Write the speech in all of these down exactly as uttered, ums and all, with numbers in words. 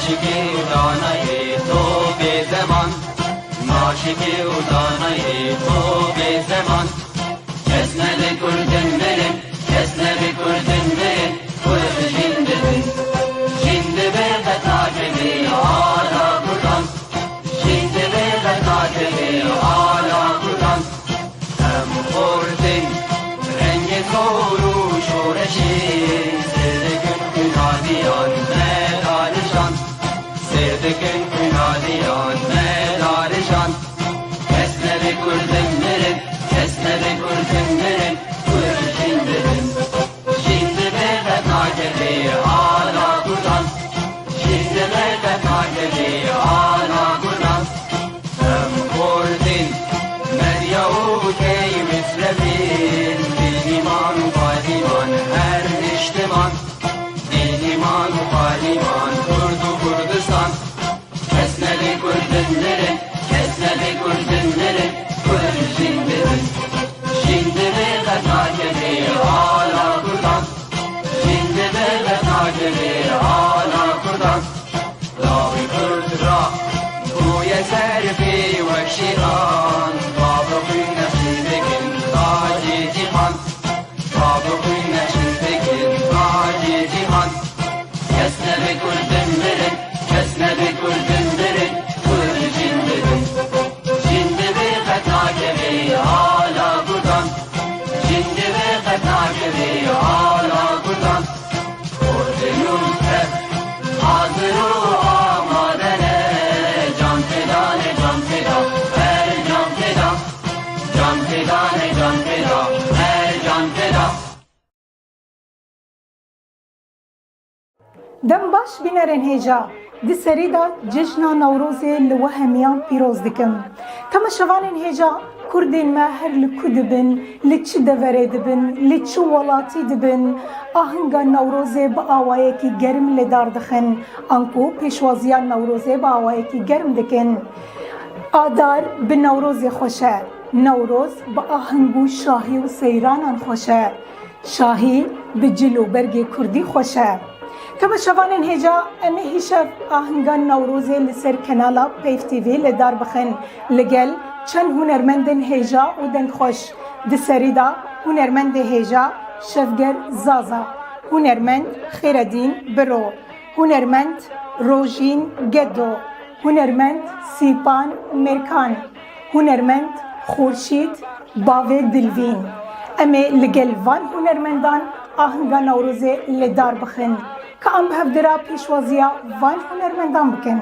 Aşikî û danayê to bê zeman, aşikî û danayê to bê zeman. Kes nebe kurdin mirin, kes nebe kurdin mirin, kurd jîn dibin. Jîn dibe qet nakevê ala kurdan, jîn dibe qet nakevê ala kurdan. Em xortin rengê zor û şoreşê, sêr dikin xwîna diyan me darijan, sêr dikin xwîna diyan me darijan. Kes nebe kurdin mirin, kes nebe kurdin mirin, kurd jîn dibin. Jîn dibe qet nakevê ala kurdan, jîn dibe qet nakevê ala kurdan. Em xortin, medya û key misrefîn, dîn, îman û payîman her niştiman. Dîn, îman û payîman, Kurd û Kurdistan. Kes nebe kurdin mirin, kes nebe kurdin mirin, kurd jîn dibin. Jîn dibe qet nakevê ala kurdan, jîn dibe qet nakevê ala kurdan. Lawê kurd ra bûye serfê wek şîran, bavê xwîn nexşî dikin tacê cîhan. Bavê xwîn nexşî dikin tacê cîhan. Kes nebe kurdin mirin, kes nebe kurdin mirin, kurd jîn dibin. Jîn dibe qet nakevê ala kurdan, jîn dibe qet nakevê ala kurdan. Kurdê nû tev hazir û amade ne, can feda ne, can feda, her can feda. Can feda ne, can feda, her can feda. Dem baş bînerên hêja. Di serî de cejna Newrozê li we hemiyan pîroz dikim. Temaşevanên hêja, Kurdên me her li ku dibin, li çi deverê dibin, li çi welatî dibin, ahinga Newrozê bi awayekî germ li dar dixin, anku pêşwaziya Newrozê bi awayekî germ dikin. Adar bi Newrozê xweş e. Newroz bi ahing û şahî û seyranan xweş e. Şahî bi cil û bergê kurdî xweş e. Temaşevanên hêja, em ê hîşev ahinga Newrozê li ser kanala Peyv T V li dar bixin, li gel çend hunermendên hêja û dengxweş. Di serî de hunermendê hêja Şevger Zaza, hunermend Xêredîn Biro, hunermend Rojîn Gedo, hunermend Sîpan Mêrkan, hunermend Xurşîd Bavê Dilvîn. Em ê li gel van hunermendan ahinga Newrozê li dar bixin. Ka em bi hevdira pêşwaziya van hunermendan bikin.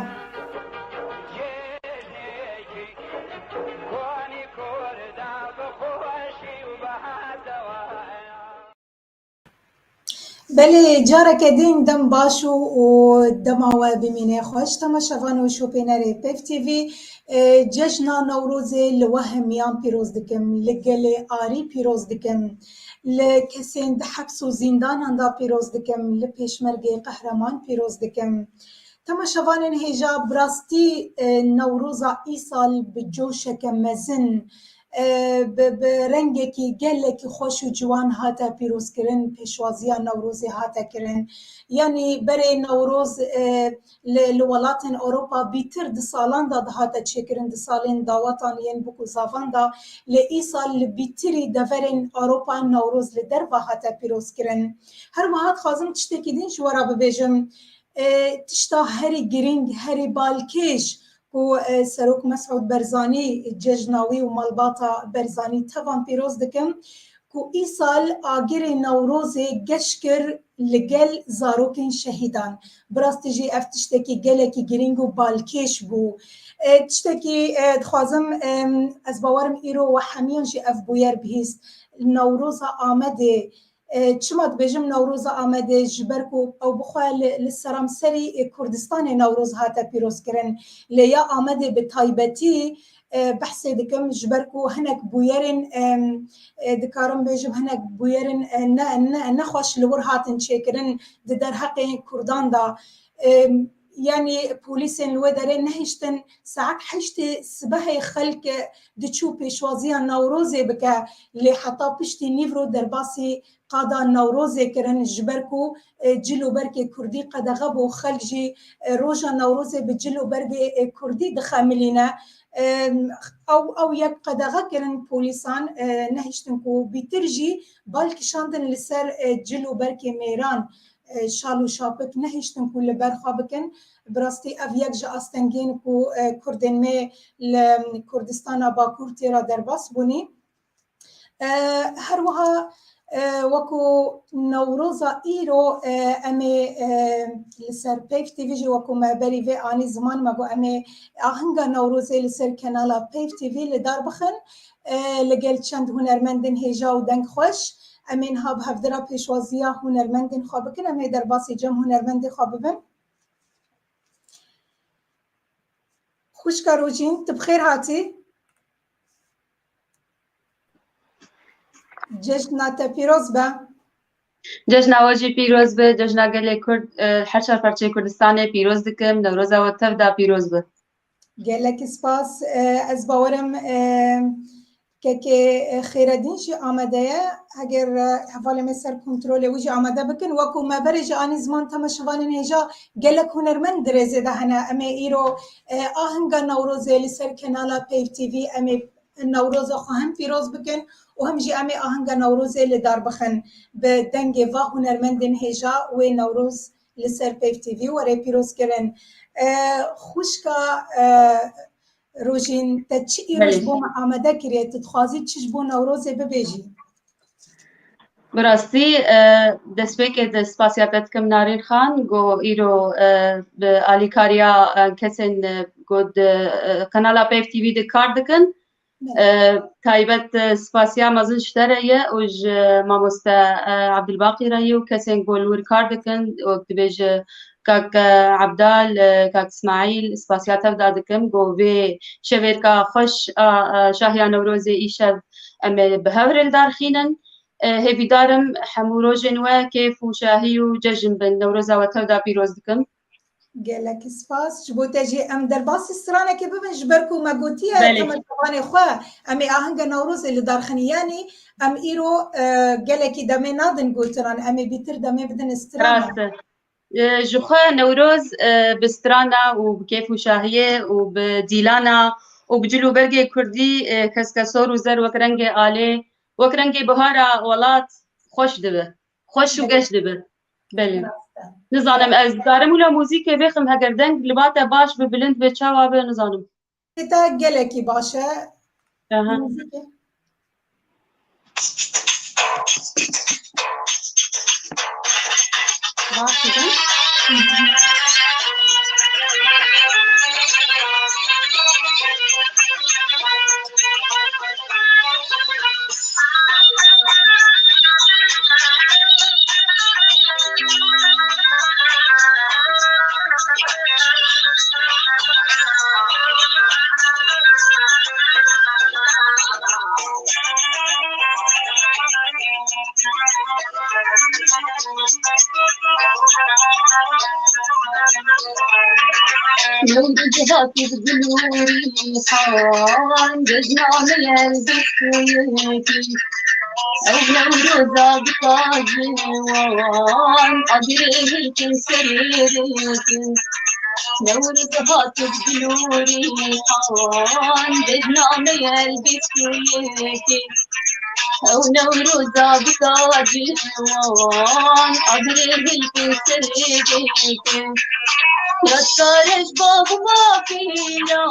Belê, careke din dem baş û, û dema we bimîne xweş. Temaşevan û şopênerê Peyv T V, e, cejna Newrozê li we hemiyan pîroz dikim, li gelê arî pîroz dikim, li kesên di heps û zîndanan de pîroz dikim, li pêşmergê qehreman pîroz dikim. Temaşevanên hêja, bi rastî, e, Newroza îsal bi coşeke mezin, e, bi, bi rengekî gelekî xweş û ciwan hate pîrozkirin, pêşwaziya Newrozê hate kirin. Yanî berê Newroz, e, li, li welatên Ewropa bîtir di salan de dihate çêkirin, di salên dawetan yên bûk û zavan de, lê îsal li bîtirî deverên Ewropa Newroz li derve hate pîrozkirin. Her wiha dixwazim tiştekî din ji we re bibêjim. E, tişta herî girîng, herî balkêş ku, e, Serok Mesûd Barzanî, cejna wî û malbata Barzanî tevan pîroz dikim ku îsal agirê Newrozê geş kir li gel zarokên şehîdan. Bi rastî jî ev tiştekî gelekî girîng û balkêş bû. E, tiştekî, e, dixwazim, e, ez bawerim îro we hemiyan jî ev bûyer bihîst. Newroza Amedê, E, çima dibêjim Newroza Amedê? Ji ber ku ew bixwe li, li seramserî, e, Kurdistanê Newroz hate pîrozkirin. Lê ya Amedê bi taybetî, e, behsê dikim, ji ber ku hinek bûyerên, em, e, dikarim bêjim, hinek bûyerên, e, ne, ne, nexweş li wir hatin çêkirin di derheqê Kurdan de. Em, yanî polîsên li wê derê nehiştin saet heştê sibehê xelk diçû pêşwaziya Newrozê bike, lê heta piştî nîvro derbasî qada Newrozê kirin, ji ber ku, e, cil û bergê kurdî qedexe bû, xelk jî, e, roja Newrozê bi cil û bergê, e, kurdî dixemilîne. E, ew, ew yek qedexe kirin polîsan, e, nehiştin ku bîtir jî bal kişandin li ser, e, cil û bergê mêran, e, şal û şapik nehiştin ku li ber xwe bikin. Bi rastî ev yek ji astengên ku, e, kurdên me li Kurdistana Bakur tê re derbas bûnî. E, her wiha, e, wekû Newroza îro, e, em ê, e, li ser Peyv T V jî wekû me berî vê anî ziman, me got em ê ahinga Newrozê li ser kanala Peyv T V li dar bixin. E, li gel çend hunermendên hêja û dengxweş. Em ê niha bi hevdira pêşwaziya hunermendên xwe bikin. Em ê derbasî cem hunermendê xwe bibin. Xwişka Rojîn, tu bi xêr hatî. Cejna te pîroz be. Cejna we jî pîroz be, cejna gelê Kurd, e, her çar parçeyê Kurdistanê pîroz dikim, Newroza we tev de pîroz be. Gelekî spas. E, ez bawerim, e, kekê, e, Xêredîn jî amade ye. Heger, e, hevalê me ser kontrolê wî jî amade bikin. Wekû me berê jî anî ziman, temaşevanên hêja gelek hunermend di rêzê de hene. Em ê îro, e, ahinga Newrozê li ser kanala Peyv T V, em ê Newroza xwe hem pîroz bikin û hem jî em ê ahinga Newrozê li dar bixin. Bi dengê va hunermendên hêja wê Newroz li ser Peyv T V were pîrozkirin. E, xwişka, e, Rojîn, te çi îro ji Belê. bo me amade kiriye? Tu dixwazî çi ji bo Newrozê bibêjî? Bi rastî, e, destpêkê de spasiya te dikim Narîn Xan, ku îro, e, bi alîkariya, e, kesên, e, ku di, e, kanala Peyv T V de kar dikin. E, taybet, e, spasiya mezin ji te re ye û ji mamoste, e, Abdulbaqî re ye û kesên ku li wir kar dikin, wek dibêje kak, e, Abdal, e, kak Ismaîl, spasiya tev da dikim ku vê şevêrka xweş a, a, şahiya Newrozê îşev em ê bi hev re li dar xînin. E, hêvîdar im hemû rojên we kêf û şahî û cejn bin. Newroza we tev da pîroz dikim. Gelekî spas. Ji bo te jî em derbasî stranekê bibin, ji ber ku me gotiye Belê. temaşevanê xwe, em ê ahinga Newrozê li dar xinî. Yanî em îro, e, gelekî demê nadin gotinan, em ê bîtir demê bidin strana. Rast e. E, ji xwe Newroz, e, bi strana û bi kêf û şahiyê û bi dîlana û bi cil û bergê kurdî, e, keske sor û zer wek rengê alê, wek rengê bihara welat xweş dibe. Xweş û Belê. geş dibe. Belê. Rast e. Nizanim, ez dikarim wila muzîkê bêxim, heger deng li ba te baş bi, bilind be, çawa be, nizanim. Te gelekî baş e. Aha. Muzîkê. Baş dibe. Newroz hatî bi gul û rîhan, cejna me ye li destê yekî. Ew Newroza bi tacê wan, agirê hilkin serê rêkê. Newroz hatî bi gul û rîhan, cejna me ye li destê yekî. Ew Newroza bi tacê wan, agirê hilkin serê rêkê. Yadkare ji bav û bapîra,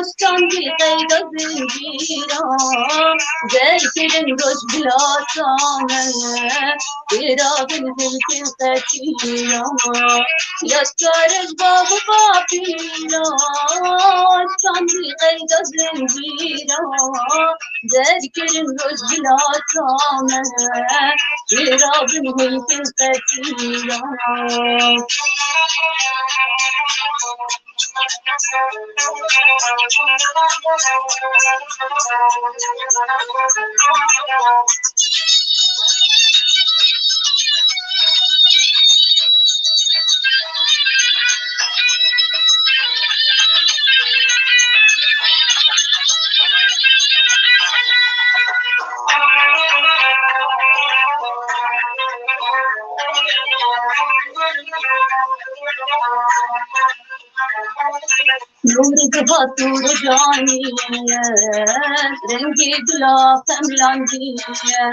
ji çandî qeyda zincîra, derkirin roj bila çawe, têra bin hilkin qetîra. Yadkare ji bav û bapîra, ji çandî qeyda zincîra, derkirin roj bila çawe, têra bin hilkin qetîra. Nûr dihat û rojanî ye, rengê gula xemlandî ye.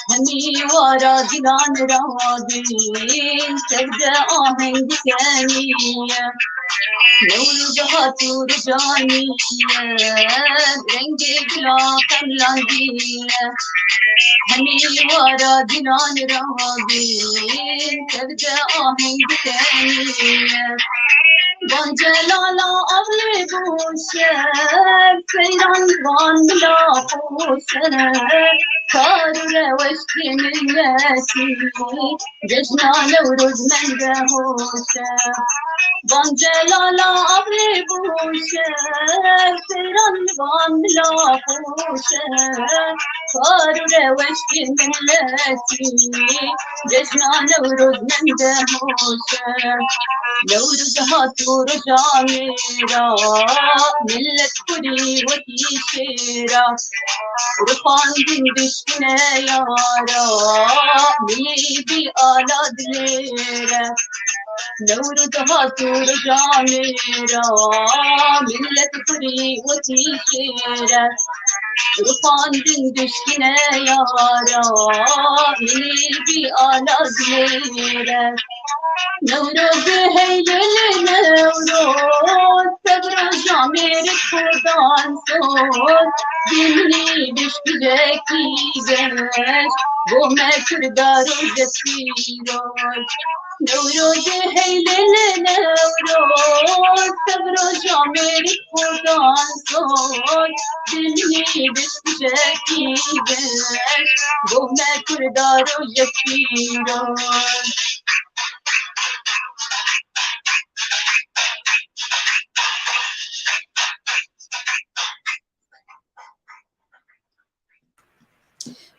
Hemî wara dilan rabîn, tev de aheng dikenî ye. Nûr dihat û rojanî ye, rengê gula xemlandî ye. Hemî wara dilan rabîn, tev de aheng dikenî ye. Van celala avlê boşe, seyran van bila xoşe, kar û reweştê milletî, cejna Newroz mende hoşe. Van celala avlê boşe, seyran van bila xoşe, kar û reweştê milletî, cejna Newroz mende hoşe. Newroz hat û roja mêra, millet xwedî wekî şêra. Rifandin dişkine yara, milî bî ala dilêre. Newroz hat û roja mêra, millet xwedî wekî şêre. Rifandin dişkine yara, milî bî ala dilêre. Newroz heylê li Newroz, tev roja mêrik xudan soz, dimî bişkilekî geş, bo me Kurda rojek pîroz. Newroz heylê li Newroz, tev roja mêrik xudan soz, dimî bişkilekî geş, bo me Kurda rojek pîroz.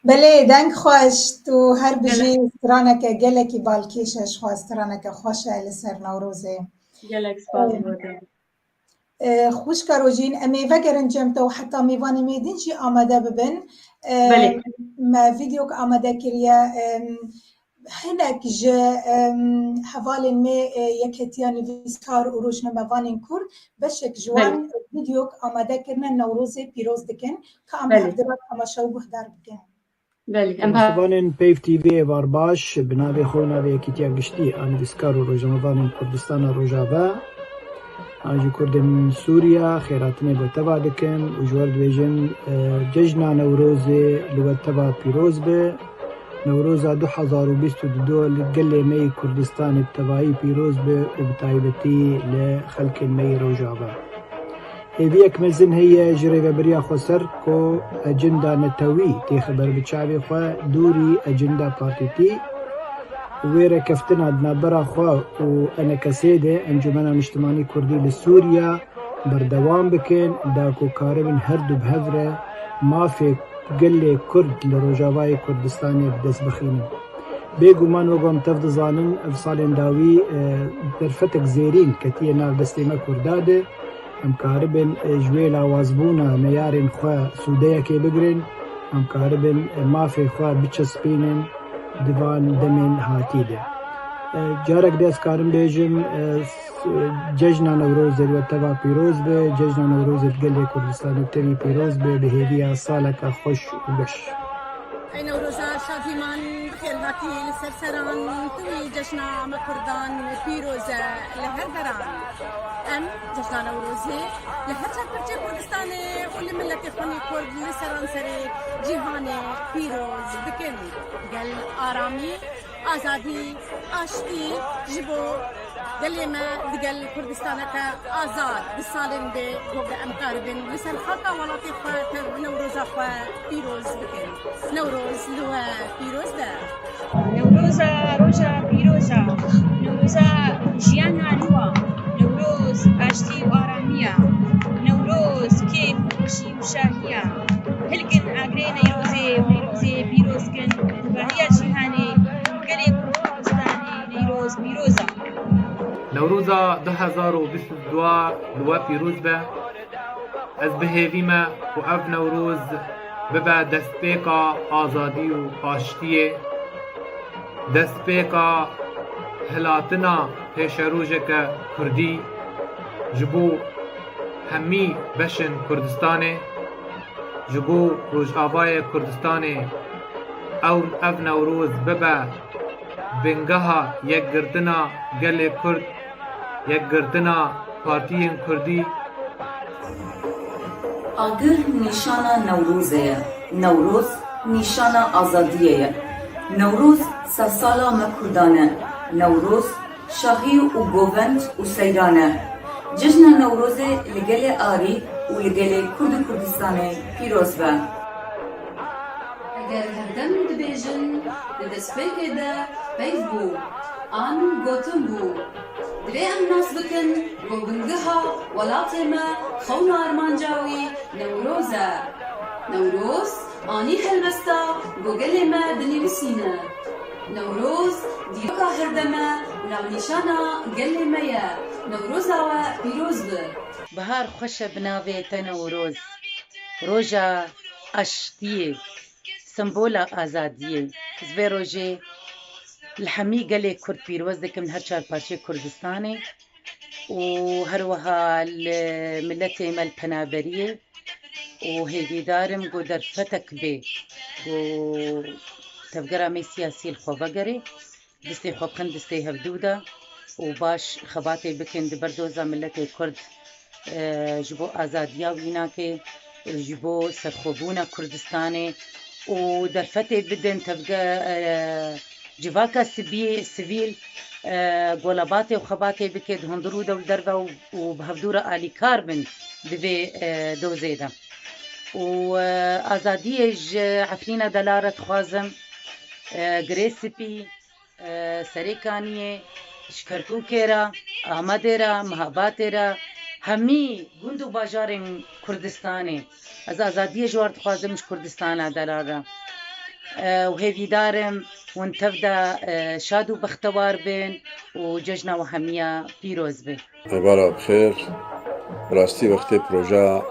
Belê, deng xweş, tu her bijî. Gelek. Straneke gelekî balkêş e, ji xwe straneke xweş e li ser Newrozê. Gelek spas bo te. E, xwişka Rojîn, em ê vegerin cem te û heta mêvanê me din jî amade bibin. E, Belê. Me vîdeok amade kiriye. E, hinek ji, e, hevalên me, e, Yeketiya Nivîskar û Rojnamevanên Kurd beşek ji Belê. Wan vîdeok amade kirine Newrozê pîroz dikin, ka em Belê. Hevdira temaşe û guhdar bikin. Belê, em ha- Sivanên Peyv T V êvar baş, bi navê xwe û navê Yekîtiya Giştî a Nivîskar û Rojnamevanên Kurdistana Rojava, an jî Kurdên Sûriya, xêratinê bo teva dikin û ji we re dibêjin, e, cejna Newrozê li we teva pîroz be. Newroza du hezar û bîst û du li gelê me yê Kurdistanê bi tevayî pîroz be û bi taybetî li xelkên me yê Rojava. Hêviyek mezin heye ji rêvebiriya xweser ku ecenda netewî têxe ber bi çavê xwe, dûrî ecenda partîtî û wê rêkeftina di navbera xwe û E N K S'ê de, Encûmena Niştimanî Kurdî li Sûriya, berdewam bikin, da ku karibin her du bi hev re mafê gelê Kurd li Rojavayê Kurdistanê bi dest bixînin. Bêguman wek em tev dizanin, ev salên dawî, e, derfetek zêrîn ketiye nav destê me Kurda de. Em karibin, e, ji wê lawazbûna neyarên xwe sûdeyekê bigirin. Em karibin, e, mafê xwe biçespînin di van demên hatî de. E, carek di ez karim bêjim, e, s-, cejna Newrozê li we teva pîroz be, cejna Newrozê di gelê Kurdistanê tevî pîroz be, bi hêviya saleke xweş û geş. Ey Newroza şadîman, bi xêr hatî li ser seran, tevî cejna me Kurdan pîroz e li her deran. Em cejna Newrozê li her çar parçeyê Kurdistanê û li miletê xwe yê Kurd li seranserê cîhanê pîroz dikin. Gel aramî, azadî, aştî ji bo gelê me di gel Kurdistaneke azad di salên bê ku em karibin li ser xaka welatê xwe tev Newroza xwe pîroz bikin. Newroz li we pîroz be. Newroza roja pîroz e. Newroza jiyana nû e. Newroz aştî û aramî ye. Newroz kêf û xweşî û şahî ye. Hilkin agirê Neyrozê, Neyrozê pîroz kin. Bariya cîhanê, gelê Kurdistanê Neyroz pîroz e. Newroza du hezar û bîst û du li we pîroz be. Ez bi hêvî me ku ev Newroz bibe destpêka azadî û aştiyê, destpêka hilatina pêşerojeke kurdî ji bo hemî beşên Kurdistanê, ji bo Rojavayê Kurdistanê ew, ev Newroz bibe bingeha yekgirtina gelê Kurd, yekgirtina partiyên Kurdî. Agir nîşana Newrozê ye. Newroz nîşana azadiyê ye. Newroz sedsala me Kurdan e. Newroz şahî û govend û seyran e. Cejna Newrozê li gelê Arî û li gelê Kurd û Kurdistanê pîroz be. Eger herdem dibêjin, di destpêkê de peyv bû, an gotin bû. Divê em nas bikin ku bingeha welatê me xewna armanca wî Newroz e. Newroz anî helwesta ku gelê me dinivîsîne. Newroz dîroka herdem e û navnîşana gelê me ye. Newroza we pîroz be. Bihar xweş e bi navê te Newroz. Roja aştiyê, sembola azadiyê. Ez vê rojê li hemî gelê Kurd pîroz dikim, li her çar parçeyê Kurdistanê û her wiha li miletê me li penaberiyê û hêvîdar im ku derfetek bê ku tevgera me siyasî li xwe vegerê. Destê xwe bixin destê hevdû de û baş xebatê bikin di ber doza miletê Kurd, e, ji bo azadiya wî nake, ji bo serxwebûna Kurdistanê û derfetê bidin tevge, e, civaka sibî-, sivîl, e, golabatê û xebatê bike di hundir û dew derve û, û bi hevdû re alîkar bin di vê, e, dozê de. Û, e, azadiyê ji Efrîna Delal re dixwazim, e, Girê Spî, Serê Kaniyê, ji Kerkûkê re, Amedê re, Mihabatê re, hemî gund û bajarên Kurdistanê. Ez azadiyê ji war dixwazim ji Kurdistana delal re. Û hêvîdar im hûn tev de şad û bextewar bin û cejna we hemiya pîroz be. Êvara bi xêr. Bi rastî wextê proja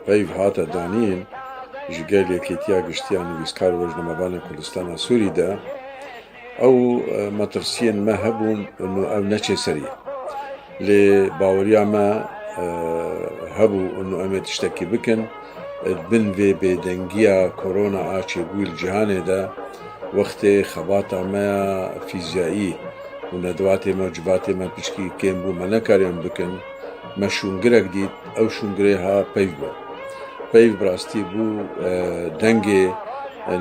peyv hate danîn ji gel Yekîtiya Giştî ya Nivîskar û Rojnamevanên Kurdistana Sûrî de, Ew metirsiyên me hebûn û ew neçê serî. Lê baweriya me hebû û em ê tiştekî bikin. Di bin vê bêdengiya korona a çêbûyî li cîhanê de, wextê xebata me ya fîzyayî û nedwatê me û civatê me piçkî kêm bû, me nekariyan bikin. Me şûngirek dît, ew şûngirê ha peyv bû. Peyv bi rastî bû dengê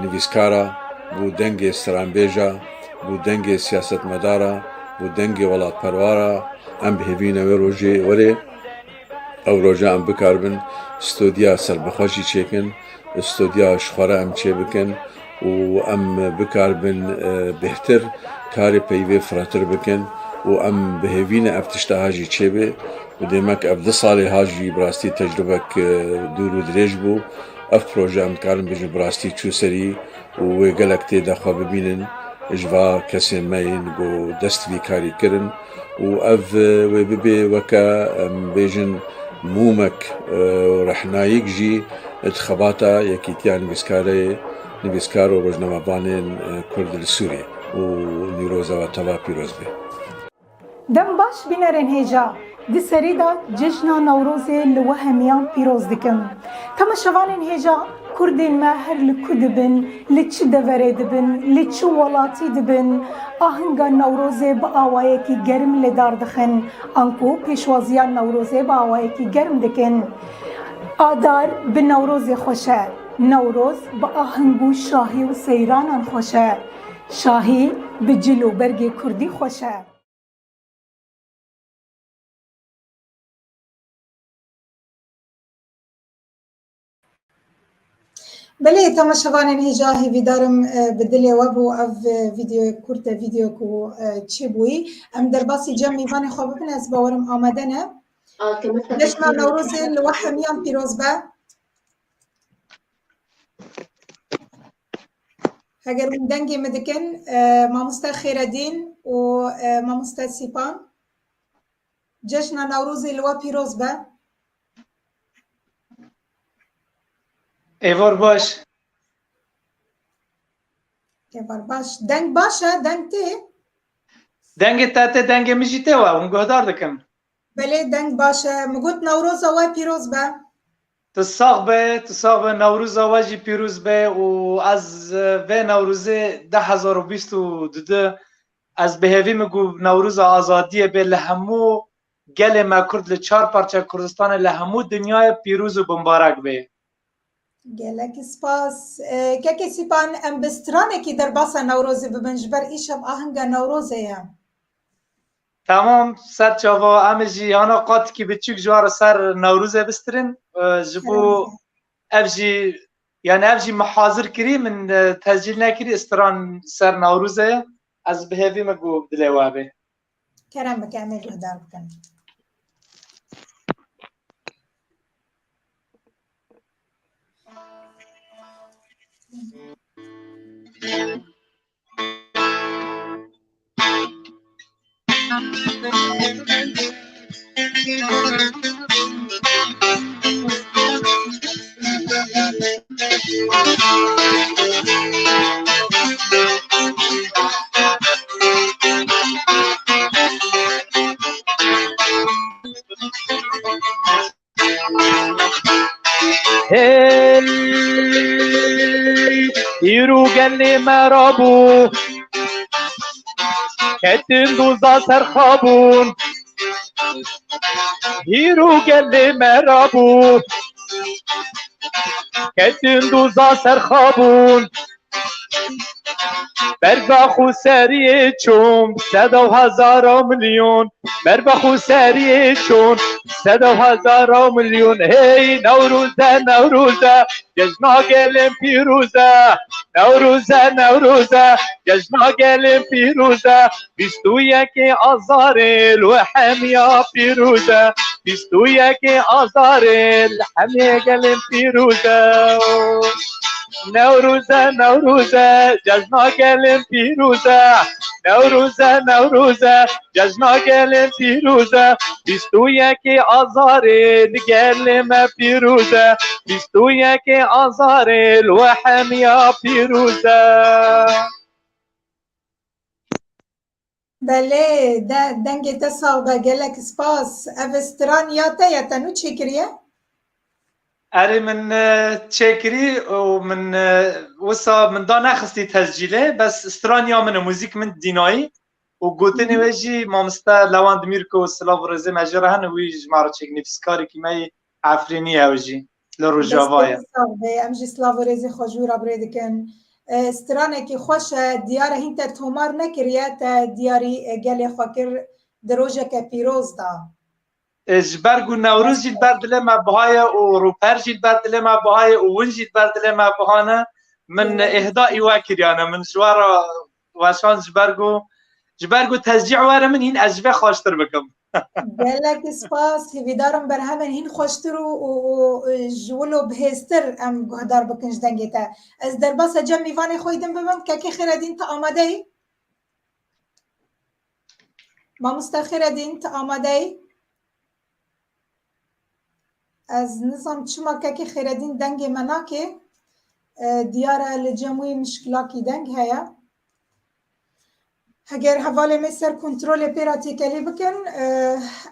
nivîskara, bû dengê stranbêja, bû dengê siyasetmedara, bû dengê welatperwara. Em bi hêvî ne wê rojê were. Ew roja em bikaribin stûdya serbixwe jî çêkin, stûdya ji xwe re em çêbikin û em bikaribin bêhtir karê peyvê firehtir bikin û em bi hêvî ne ev tişta ha jî çêbe. Û demek ev du salê ha jî bi rastî tecrubek dûr û dirêj bû. Ev proje em dikarin bêjin bi rastî çû serî û wê gelek tê de xwe bibînin ji va kesên me yên ku dest vî karî kirin û ev wê bibe weke em bêjin mûmek û rehnayîk jî di xebata Yekîtiya Nivîskarê, Nivîskar û Rojnamevanên Kurd li Sûriyê û Nîroza we teva pîroz be. Dem baş bînerên hêja, di serî de cejna Newrozê li we hemiyan pîroz dikim. Temaşevanên hêja, Kurdên me her li ku dibin, li çi deverê dibin, li çi welatî dibin, ahinga Newrozê bi awayekî germ li dar dixin, anku pêşwaziya Newrozê bi awayekî germ dikin. Adar bi Newrozê xweş e. Newroz bi ahing û şahî û seyranan xweş e. Şahî bi cil û bergê kurdî xweş e. Belê, temaşevanên hêja, hêvîdar im, e, bi dilê we bû ev, e, vîdeoyê kurt e, vîdeo ku, e, çêbûyî. Em derbasî cem mîvanê xwe bibin, ez bawerim amade ne. Cejna Newrozê li we hemiyan pîroz be. Heger hûn dengê min dikin, e, mamoste Xêredîn û, e, mamoste Sîpan, cejna Newrozê li we pîroz be. Êvar baş. Êvar baş. Deng baş e, deng tê? Dengê te tê, dengê min jî tê we, hûn guhdar dikin. Belê, deng baş e. Min got Newroza we pîroz be. Tu sax be, tu sax be, Newroza we jî pîroz be û ez, e, vê Newrozê du hezar û bîst û du, ez bi hêvî min ku Newroza azadiyê bê li hemû gelê me Kurd li çar parçe Kurdistanê, li hemû dinyayê pîroz û bimbarek bê. Gelek spas. E, Kekê Sîpan, em bi stranekî derbasa Newrozê bibin, ji ber îşev ahinga Newrozê ye. Tamam, ser çava, em ê jî hana qatikî biçûk ji wan re ser Newrozê bistirin. E, ji bo ev jî, yani ev jî min hazir kirî, min, e, tescîl nekirî, stran ser Newrozê ye. Ez bi hêvî me ku dilê we bê. Kerem bike, em ê guhdar bikin. Hey, îro gelê me rabû, ketin doza ser xabûn. Îro gelê me rabû, ketin doza ser xabûn. Berga xwe seriyê çûn, seda û hezara milyon. Berga xwe seriyê çûn, seda û hezara milyon. Hey, Newroz e, Newroz e, cejna gelên pîroz e. Newroz e, Newroz e, cejna gelên pîroz e. Bîst û yekê Azarê li we hemiya pîroz e. Bîst û yekê Azarê li hemê gelên pîroz e. Newroz e, Newroz e, cejna gelên pîroz e. Newroz e, Newroz e, cejna gelên pîroz e. Bîst û yekê Azarê li gelê me pîroz e. Bîst û yekê Azarê li we hemiya pîroz e. Belê, de, dengê te sax be, gelek spas. Ev stran ya te ye, te nû çêkiriye? Erê, min, e, çêkirî û min, e, wisa min da nexistî tescîlê, bes stran ya min e, muzîk min dînayî û gotinê wê jî mamoste Lewand Mîrko, silav û rêzê me jê re hene, wî ji me re çêkirî, nivîskarekî me yê Efrînî ye ew jî. Li Rojava ye. Destê wî sax be, em jî silav û rêzê xwe ji wî re bi rê dikin. E, stranekî xweş e, diyar e hîn te tomar nekiriye, te diyarî, e, gelê xwe kir di rojeke pîroz de. E, ji ber ku Newroz jî li ber dilê me biha ye û Rûper jî li ber dilê me biha ye û win jî li ber dilê me biha ne, min, e, îhdayî we kiriyane, min ji we re weşand, ji ber ku, ji ber ku tescî were min hîn ez ji vê xweştir bikim. Gelek spas, hêvîdarim berhemên hîn xweştir û, û, û ji wilo bihêztir em guhdar bikin ji dengê te. Ez derbasa cem mîvanê xwe yî din bibim, Kekê Xêredîn, tu amade yî? Mamoste Xêredîn, tu amade yî? Ez nizam çima Kekê Xêredîn dengê me nake. E, diyar e li cem wî mişkilakî deng heye. Heger hevalê me ser kontrolê pê re têkelî bikin, e,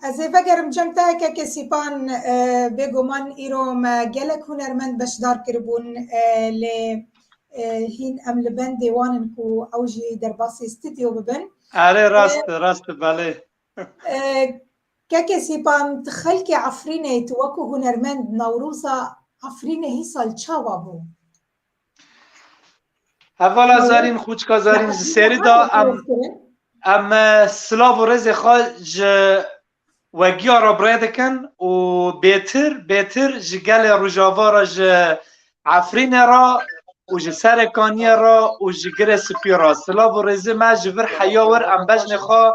ez ê vegerim cem te, Kekê Sîpan, e, bêguman îro me gelek hunermend beşdar kiribûn, e, lê, e, hîn em li bendê wan in ku ew jî derbasî stûdyo bibin. Erê, rast e, rast e, belê. E, Kekê Sîpan, tu xelkê Efrînê, tu wekû hunermend Newroza Efrînê hîsal çawa bû? Hevala Zarîn, xûçka Zarîn, ji serî de em, em, e, silav û rêzê xwe ji wegiya re bi rê dikin û bêtir, bêtir ji gelê Rojava re, ji Efrînê re û ji Serêkaniyê re û ji Girê Spî re. Silav û rêzê me ji vir heya wir, em bejnê xwe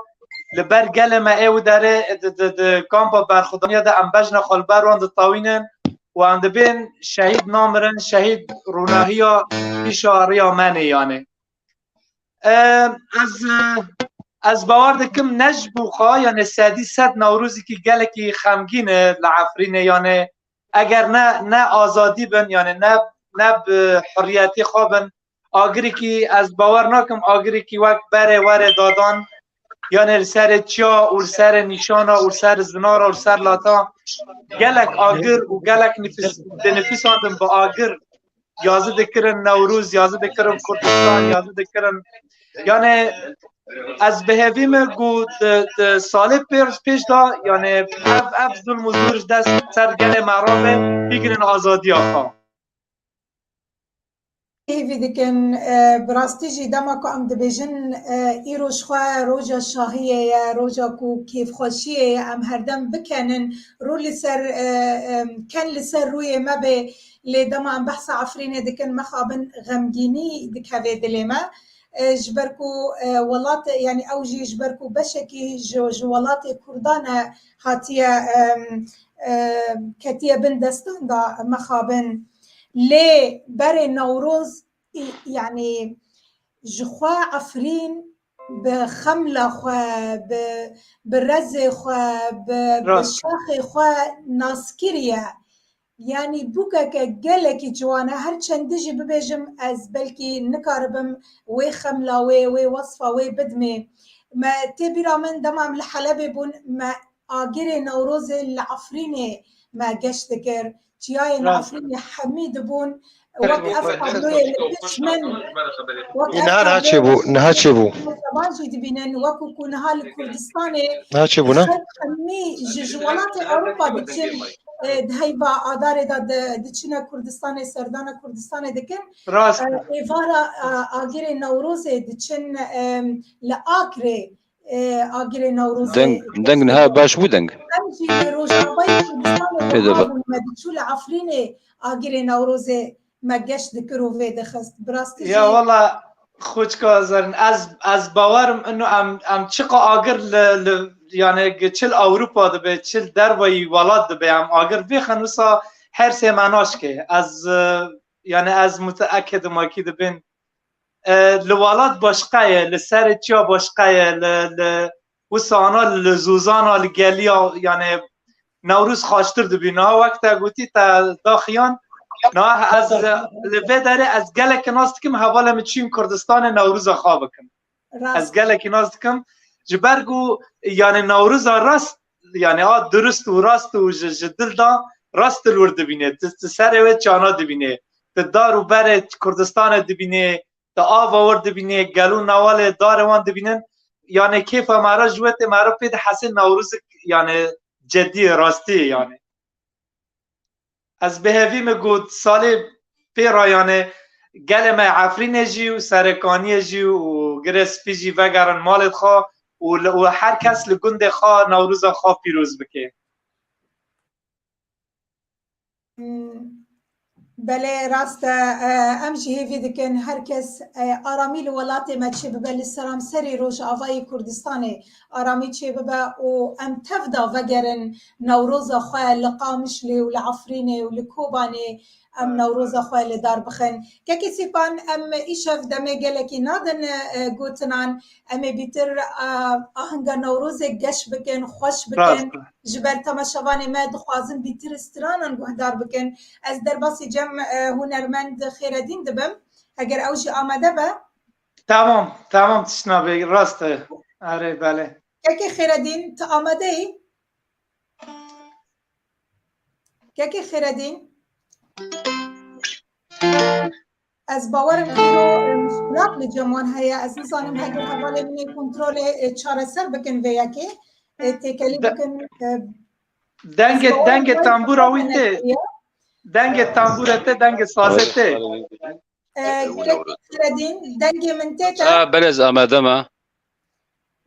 li ber gelê me ê û derê di, di, di kampa berxwedaniya de em bejna xwe li ber wan ditewînin û em dibên şehîd namirin, şehîd rûnahiya pîşa riya me nê yanê. E, ez, e, ez bawer dikim ne ji bo xwe, yanê sedî sed Newrozekî gelekî xemgîn e li Efrînê, yanê eger ne, ne azadî bin, yanê ne, ne bi hurriyetê xwe bin, agirekî, ez bawer nakim agirekî wek berê were dadan, Yanê li serê çiya û li serê nîşana û li ser zinara û li ser lata gelek agir û gelek nifis, dinifisandin bi agir. Yazî dikirin Newroz, yazî dikirin Kurdistan, yazî dikirin. Yani ez bi hêvî me ku di, di salê pêş, pêş de, yani ev, ev zulm û zûr ji dest ser gelê me rabe, bigrin azadiya xwe. Hêvî dikin, e, bi rastî jî dema ku em dibêjin, e, îro ji xwe roja şahiyê ye, roja ku kêfxweşiyê ye, em herdem bikenin, rû li ser, e, e, ken li ser rûyê me bê, lê dema em behsa Efrînê dikin, mexabin xemgînî dikeve dilê me. E, ji ber ku, e, welat, yani ew jî ji ber ku beşekî ji, ji welatê Kurdan e hatiye, e, e, ketiye bin destan da mexabin. Lê berê Newroz, î-, yanî ji xwe Efrîn bi xemla xwe, bi, bi rezê xwe, bi, bi Rast. şaxê xwe nas kiriye. Yanî bûkeke gelekî ciwan e. Her çendî jî bibêjim, ez belkî nikaribim wê xemla wê, wê wesfa wê bidimê. Me tê bîra min dema em li Helebê bûn, me agirê Newrozê li Efrînê me geş dikir. Çiyayên Rast. Efrînê hemî dibûn. Wek ev tabloyê li pişt min, wek ev Niha niha tabloyê çêbû, niha çêbû. Şevan jî dibînin, wekû ku niha li Kurdistanê Niha çêbû, ne? xelk hemî ji, ji welatê Ewropa diçin, e, di heyva adarê de di, diçine Kurdistanê, serdana Kurdistanê dikin. Rast. E, êvara, e, agirê Newrozê diçin, e, li Akrê, e, agirê Newrozê. Deng, deng niha baş bû deng. Em jî li Rojavayê Kurdistanê Pêde wiha ba. bûn, me diçû li Efrînê agirê Newrozê me geş dikir û vê dixist. Bi rastî Ya jî wala, xwişka Zerîn, ez, ez bawerim ino em, em çiqa agir li, li, yani çil Ewropa dibe, çil dervayî welat dibe, em agir vêxin wisa hersê me naşke. Ez, e, yani ez muteekid im akî dibin. E, li welat başqa ye, li serê çiya başqa ye, li, li wisana, li zûzana, li geliya, yani Newroz xweştir dibî. Niha wek te gotî, te daxiyan, niha ez, e, li vê derê ez gelekî nas dikim, hevalê min çûyîn Kurdistanê Newroza xwe bikim. Rast. Ez gelekî nas dikim, ji ber ku, yani Newroza rast, yani a dirust û rast û ji, ji dil de rast li wir dibîne. Tu, tu serê wê çana dibîne. Tu dar û berê Kurdistanê dibîne. Te ava wir dibînê, gel û newalê darê wan dibînin. Yani kêfa me re ji wê tê, me re pê dihesê Newrozik, yani cedî, rastî yani. Ez bi hêvî me got salê pê re yani gelê me Efrînê jî û Serêkaniyê jî û Girê Spî jî vegerin malê xwe û li, û her kes li gundê xwe Newroza xwe pîroz bike. Belê, rast e. E, em jî hêvî dikin her kes, e, aramî li welatê me çêbibe, li seramserî Rojavayê Kurdistanê aramî çêbibe û em tev de vegerin Newroza xwe li Qamişlê û li Efrînê û li Kobanê em Newroza xwe li dar bixin. Kekê Sîpan, em îşev demê gelekî nadin, e, gotinan. Em ê bîtir, e, ahinga Newrozê geş bikin, xweş bikin. Rast e. Ji ber temaşevanê me dixwazin bîtir stranan guhdar bikin. Ez derbasî cem, e, hunermend Xêredîn dibim. Heger ew jî amade be. Tamam, tamam, tişt nabe, rast e. Erê, belê. Kekê Xêredîn, tu amade yî? Kekê Xêredîn? Ez bawerim îro, e, muşkilat li cem wan heye. Ez nizanim heger hevalê min ê kontrolê, e, çareser bikin vê yekê. E, têkelî De- bikin, e, Dengê, ez bawerim dengê ew tambûra wî tê. Dengê tambûra tê, dengê sazê tê. E, Kekê Xêredîn, dengê min tê te? Ha, belê, ez amade me.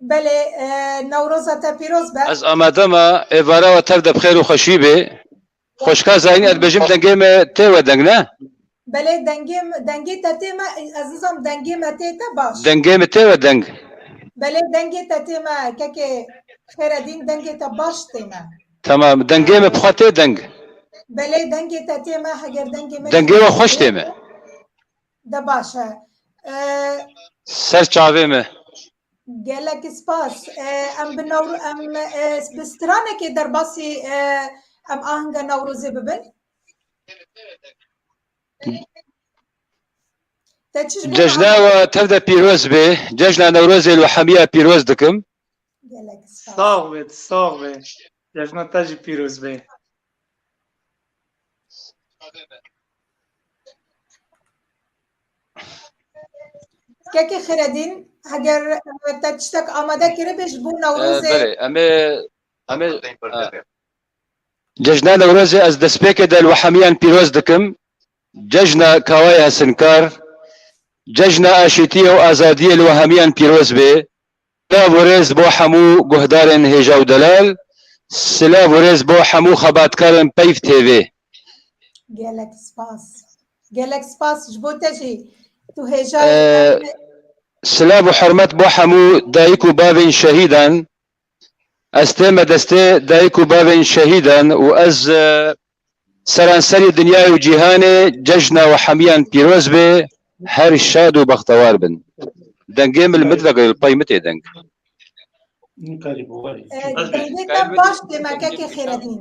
Belê, e, Newroza te pîroz be. Ez amade me, êvara we tev de bi xêr û xweşî bê. Xweşka Zerîn, ez dibêjim dengê me tê we deng, ne? Belê, dengê me, dengê te tê me, ez nizam dengê me tê te baş. Dengê me tê we deng. Belê, dengê te tê me, kekê Xêredîn, dengê te baş tê me. Tamam, dengê me bi xwe tê deng. Belê, dengê te tê me, heger dengê me Dengê tê we me xweş tê me. De baş e. E, Ser çavê me. Gelek spas. E, em bi Newro-, em, e, bi stranekê derbasî, e, em ahinga Newrozê bibin. Te çi ji bo Cejna me we tev de pîroz be. Cejna Newrozê li hemiya pîroz dikim. Gelek spas. Sax be, sax be. Cejna te jî pîroz be. Kekê Xêredîn, heger, e, te tiştek amade kiribê ji bo Newrozê. E, belê, em ê, em ê, e, Cejna Newrozê ez destpêkê de li we hemiyan pîroz dikim. Cejna Kawayê Hesinkar, cejna aşîtiyê û azadiyê li we hemiyan pîroz bê. Silav û rêz bo hemû guhdarên Hêja û Delal. Silav û rêz bo hemû xebatkarên Peyv T V. Gelek spas. Gelek spas ji bo te jî. Tu hêjayî Ee, em silav û hurmet bo hemû dayik û bavên şehîdan. Ez tême destê dayik û bavên şehîdan û ez, e, seranserî dinyayê û cîhanê cejna we hemiyan pîroz be, her şad û bextewar bin. Dengê min li min vegire, li pey min tê deng. E, dengê te baş tê me kekê Xêredîn.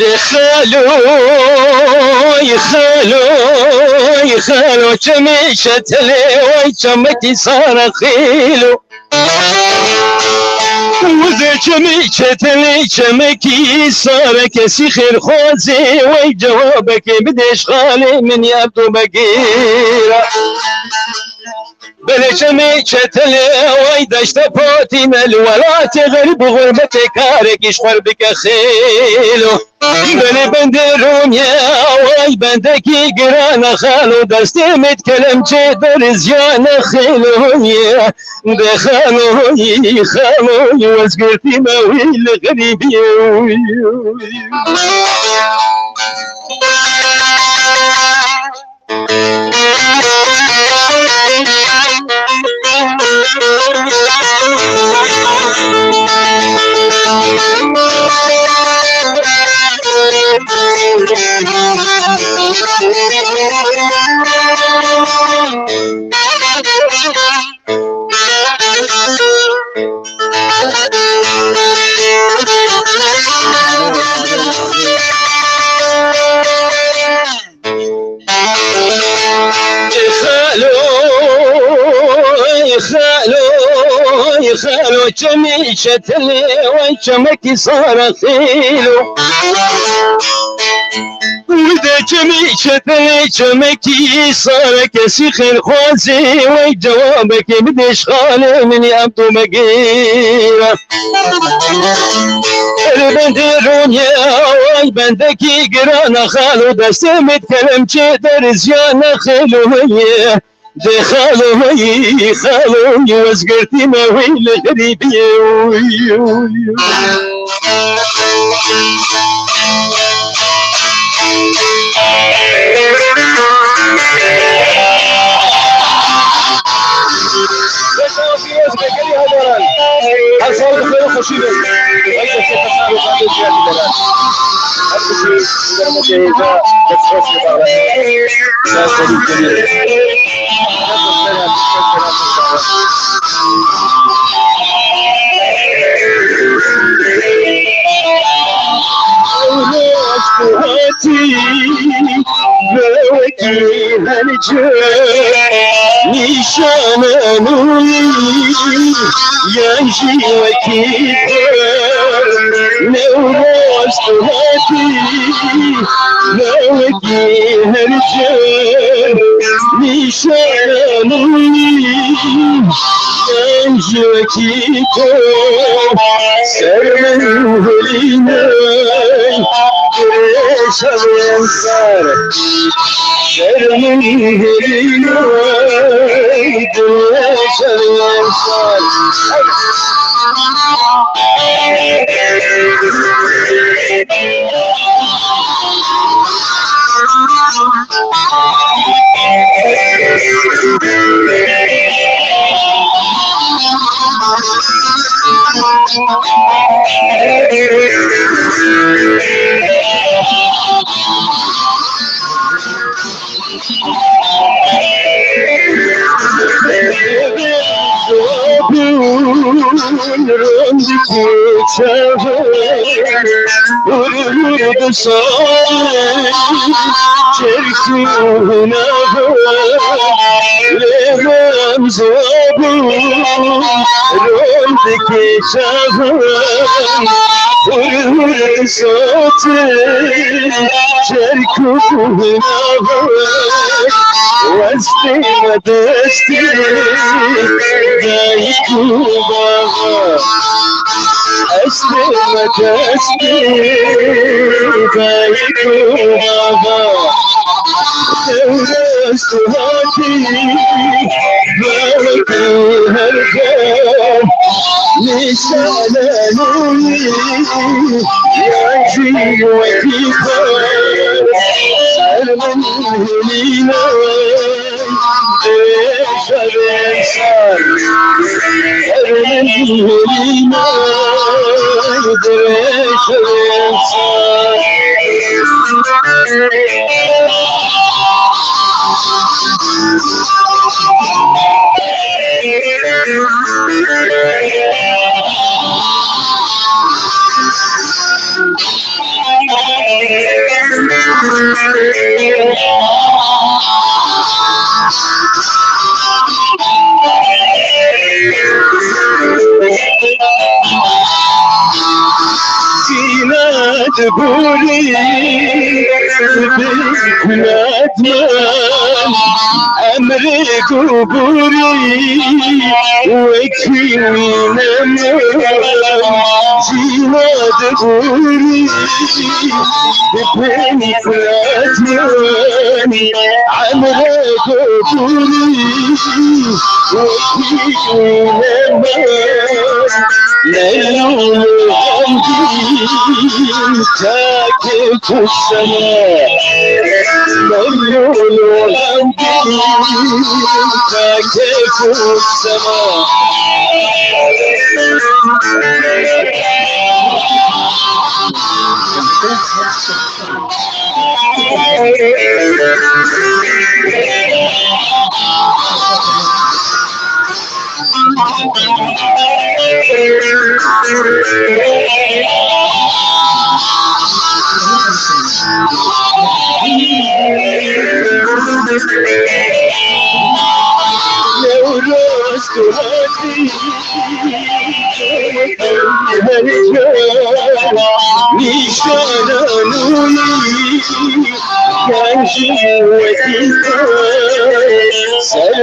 Dê xaloy, xaloy, xalo çemê çetelê, way çemekî sare xêlo. Dê çemê çetelê, çemekî sare, kesî xêrxwazê, way cewabekê bidê ji xalê min ya tu begêra. Belê çemê çetelê, way deşte Fatîme, li welatê xerîb û xurbetê karekî ji xwe bike xêlo. Belê bendê Rûnye, way bendekî giran e xalo, destê min di kelemçê de riziyane xêlo ye. Dê xalo, xalo, wezgirtî me wî li xerîbiyê. Xalo, xalo, xalo, çemê çetelê, way çemekî sare xêlo. Wî de çemê çetelê, çemekî sare, kesî xêrxwazê, way cewabekê bidê ji xalê min ya tu begêra. Li bendê Rûnye, way bendekî giran e xalo, destê min di kelemçê de riziyane xêlo ye. Dê xalo, xalo, wezgirtî me wî li xerîbiyê. Her sal bi xêr û xweşî be. Her kesê xweşan û xandê jiyakî de be. Her kesê bi dermekê hêja, dest xweş be. Sağ olun. Hatî, wekî her cem nîşane nûrî, yan jî wekî te Newroz tu hatî, wekî her cem nîşane nûrî, yan jî wekî te ser min Çavên sar, şermin hêlî nayê, dilê çavên sar. Çavan, hur hur sotê, çerk û navan, westê me destê dayik û bava. Westê me destê dayik û bava. Ewres tu hatî, belkî her dem nîşane nûyî, yan jî wekî te. Ser min hêlî ne, divê şevên sar. Ser min hêlî ne, divê şevên sar. Sîned borî, bi kuned min, emrê ku borî, wekî wî ne min. Sîned borî, bi kuned min, emrê ku borî, wekî wî ne min. Melûl û hemdî, takê ku sema. Melûl û hemdî, takê ku sema. Newroz tu hatî, her can nîşana nûyî. Yan jî wekî te, ser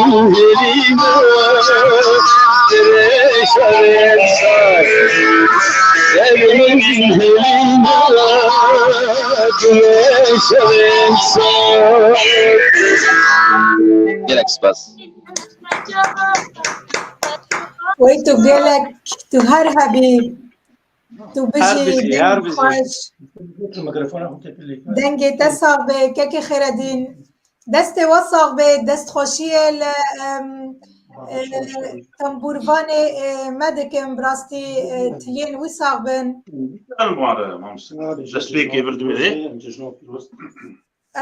min hêlî ne, dirêj şevên sar. Ser min hêlî ne, dirêj şevên sar. Gelek spas. Wey tu gelek, tu her hebî. Tu bijî, her bijî, deng her bijî. Xweş. Mikrofona xwe tepî lêke. Dengê te sax be, kekê Xêredîn. Destê we sax be, destxweşiyê li, em, e, tembûrvanê, e, me dikim, bi rastî, e, tiliyên wî sax bin. Destpêkê vir dimê.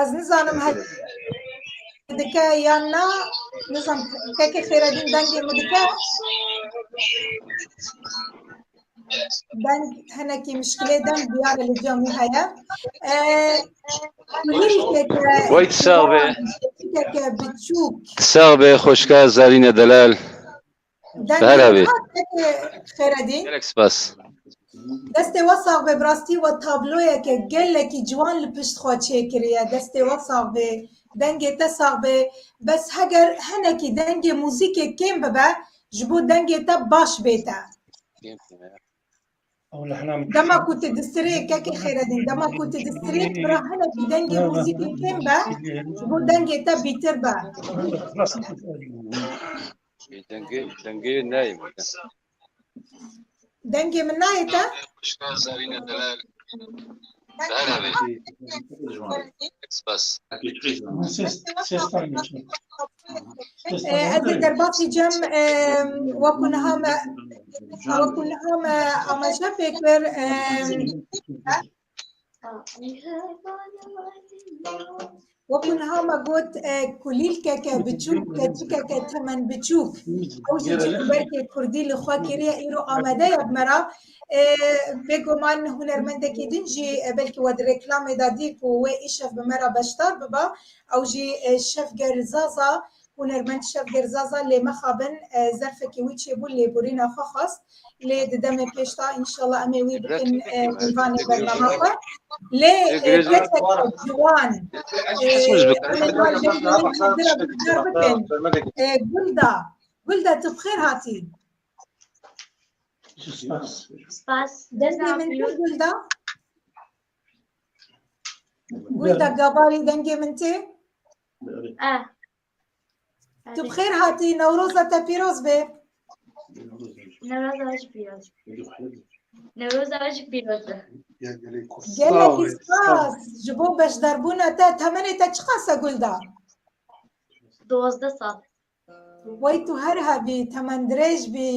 Ez nizanim he dike yan na, nizanim kekê Xêredîn dengê min dike. Deng, hinekî mişkilê deng diyar e li cem wî heye. Ee, Wey tu sax be. Keke biçûk. Tu sax be, xweşka Zarîne Delal. Deng her hebî. Xêredîn. Gelek spas. Destê we sax be, bi rastî we tabloyeke gelekî ciwan li pişt xwe çêkiriye. Destê we sax be, dengê te sax be. Bes heger hinekî dengê muzîkê kêm bibe, ji bo dengê te baş bête. Ew lehna min Dema ku tu distirê, kekê Xêredîn, dema ku tu distirê, bira hinekî dengê muzîkê kêm be, ji bo dengê te bîtir be. Dengê, dengê neyê min. Dengê min nayê te? Spas. Ses, ses tam geçiyor. Ses E, tam ez ê geçiyor. Derbasî cem, e, wekû niha me, wekû niha me amaje pê kir, e, Wekî niha me got, e, kulîlkeke biçûk, keçikeke temen biçûk. Ew jî cih û bergê kurdî li xwe kiriye, îro amade ye bi me re. E, bêguman hunermendekî din jî, e, belkî we di reklamê de dî ku wê îşev bi me re beşdar biba. Ew jî, e, Şevger Zaza, hunermend Şevger Zaza, lê mexabin, e, zerfekî wî çêbû, lêborîna xwe xwest. Lê di demê pêş de înşallah em ê wî bikin, e, mêvanê bernama xwe. Lê, e, kesek ciwan, e, em ê wan bêjin, hazir bikin. E, Gulda, Gulda, tu bi xêr hatî. Spas. Dengê min tê, Gulda? Gulda Gabarî, dengê min tê? Eh. Tu bi xêr hatî, Newroza te pîroz be. Newroza we jî pîroz. Newroza we jî pîroz be. Gelekî spas ji bo beşdarbûna te. Temenê te çiqas e, Gulda? Duwazdeh sal. Wey tu her hebî, temendirêj bî.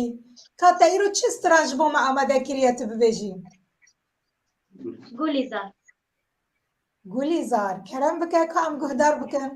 Ka te îro çi stran ji bo me amade kiriye tu bibêjî? Gulîzar. Gulîzar, kerem bike ka em guhdar bikin.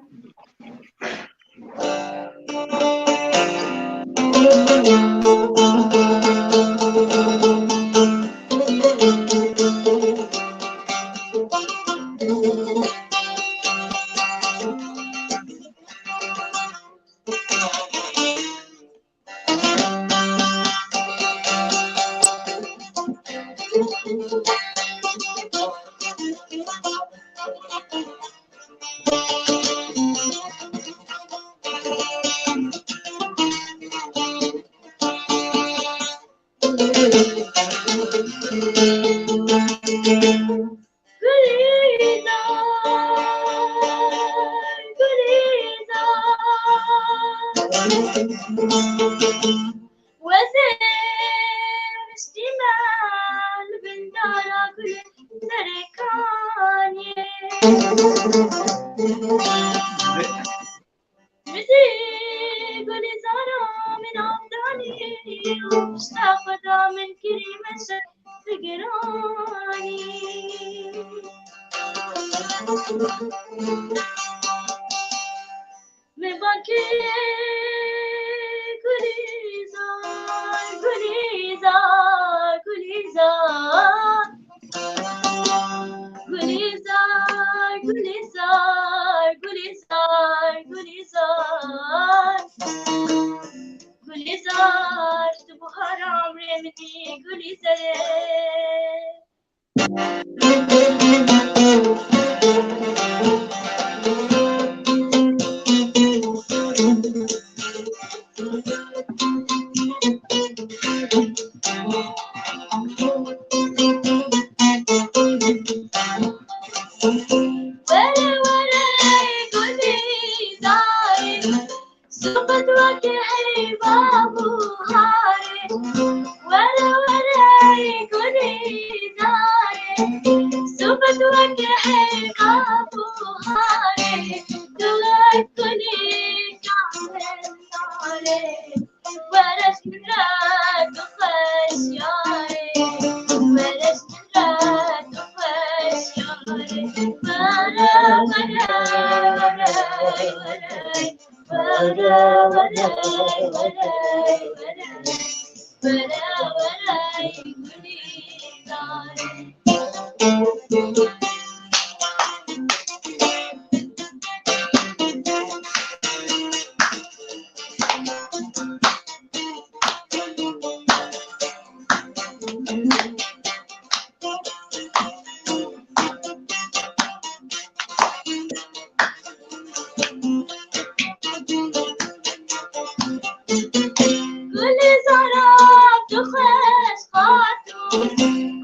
Gulîzar, Gulîzar. Wezê riştî me li bin dara gulên serekaniyê. Min zî Gulîzara min av danî û pişta xwe da min kirî min şer figiranî. Min bang kir Gulîzar, Gulîzar, Gulîzar. Gulîzar, Gulîzar, Gulîzar, Gulîzar. Gulîzar, tu buhara umrê min î, Gulîzarê. Were were ey Gulîzarê, soqet weke heyva buharê. Were were ey Gulîzarê, soqet weke heyva buharê. Dilek Gulîzarê, were ji min re tu xweş yarê. Were ji min re tu xweş yarê. Were, were, were, were. Were, were, were, were. Were, were, Gulîzarê. Gulîzara tu xweş xatûn.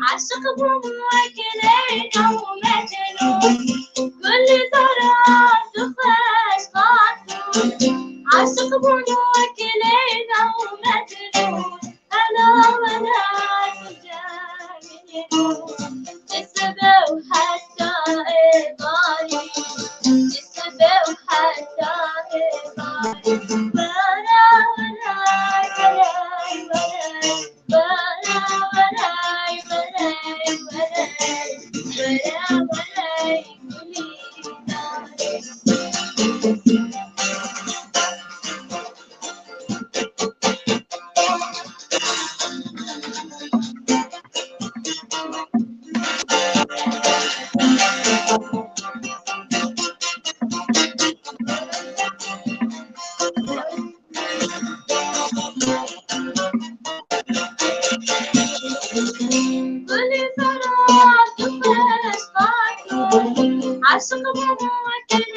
Aşık bu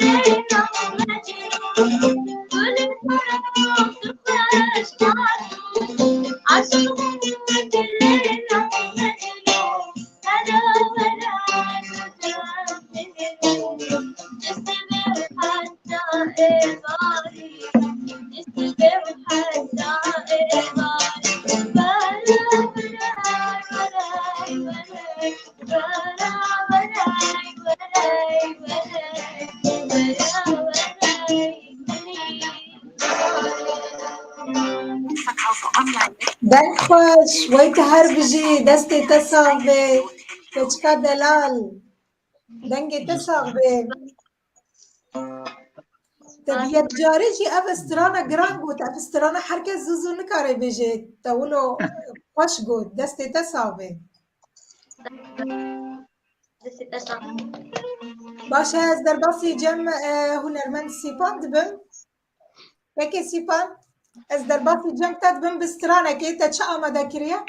Leyla Mecnun, gülüm kara, aşık bu Leyla Mecnun. Deng xweş, wey te her bijî, destê te sax be, keçika delal. Dengê te sax be. Te bi yekcarî jî ev strana giran got, ev strana her kes zû zû nikare bêje. Te wilo xweş got, destê te sax be. Destê te sax. Baş e, ez derbasî cem, e, hunermend Sîpan dibim. Peki Sîpan, ez derbasî cem te dibim bi stranekê, te çi amade kiriye?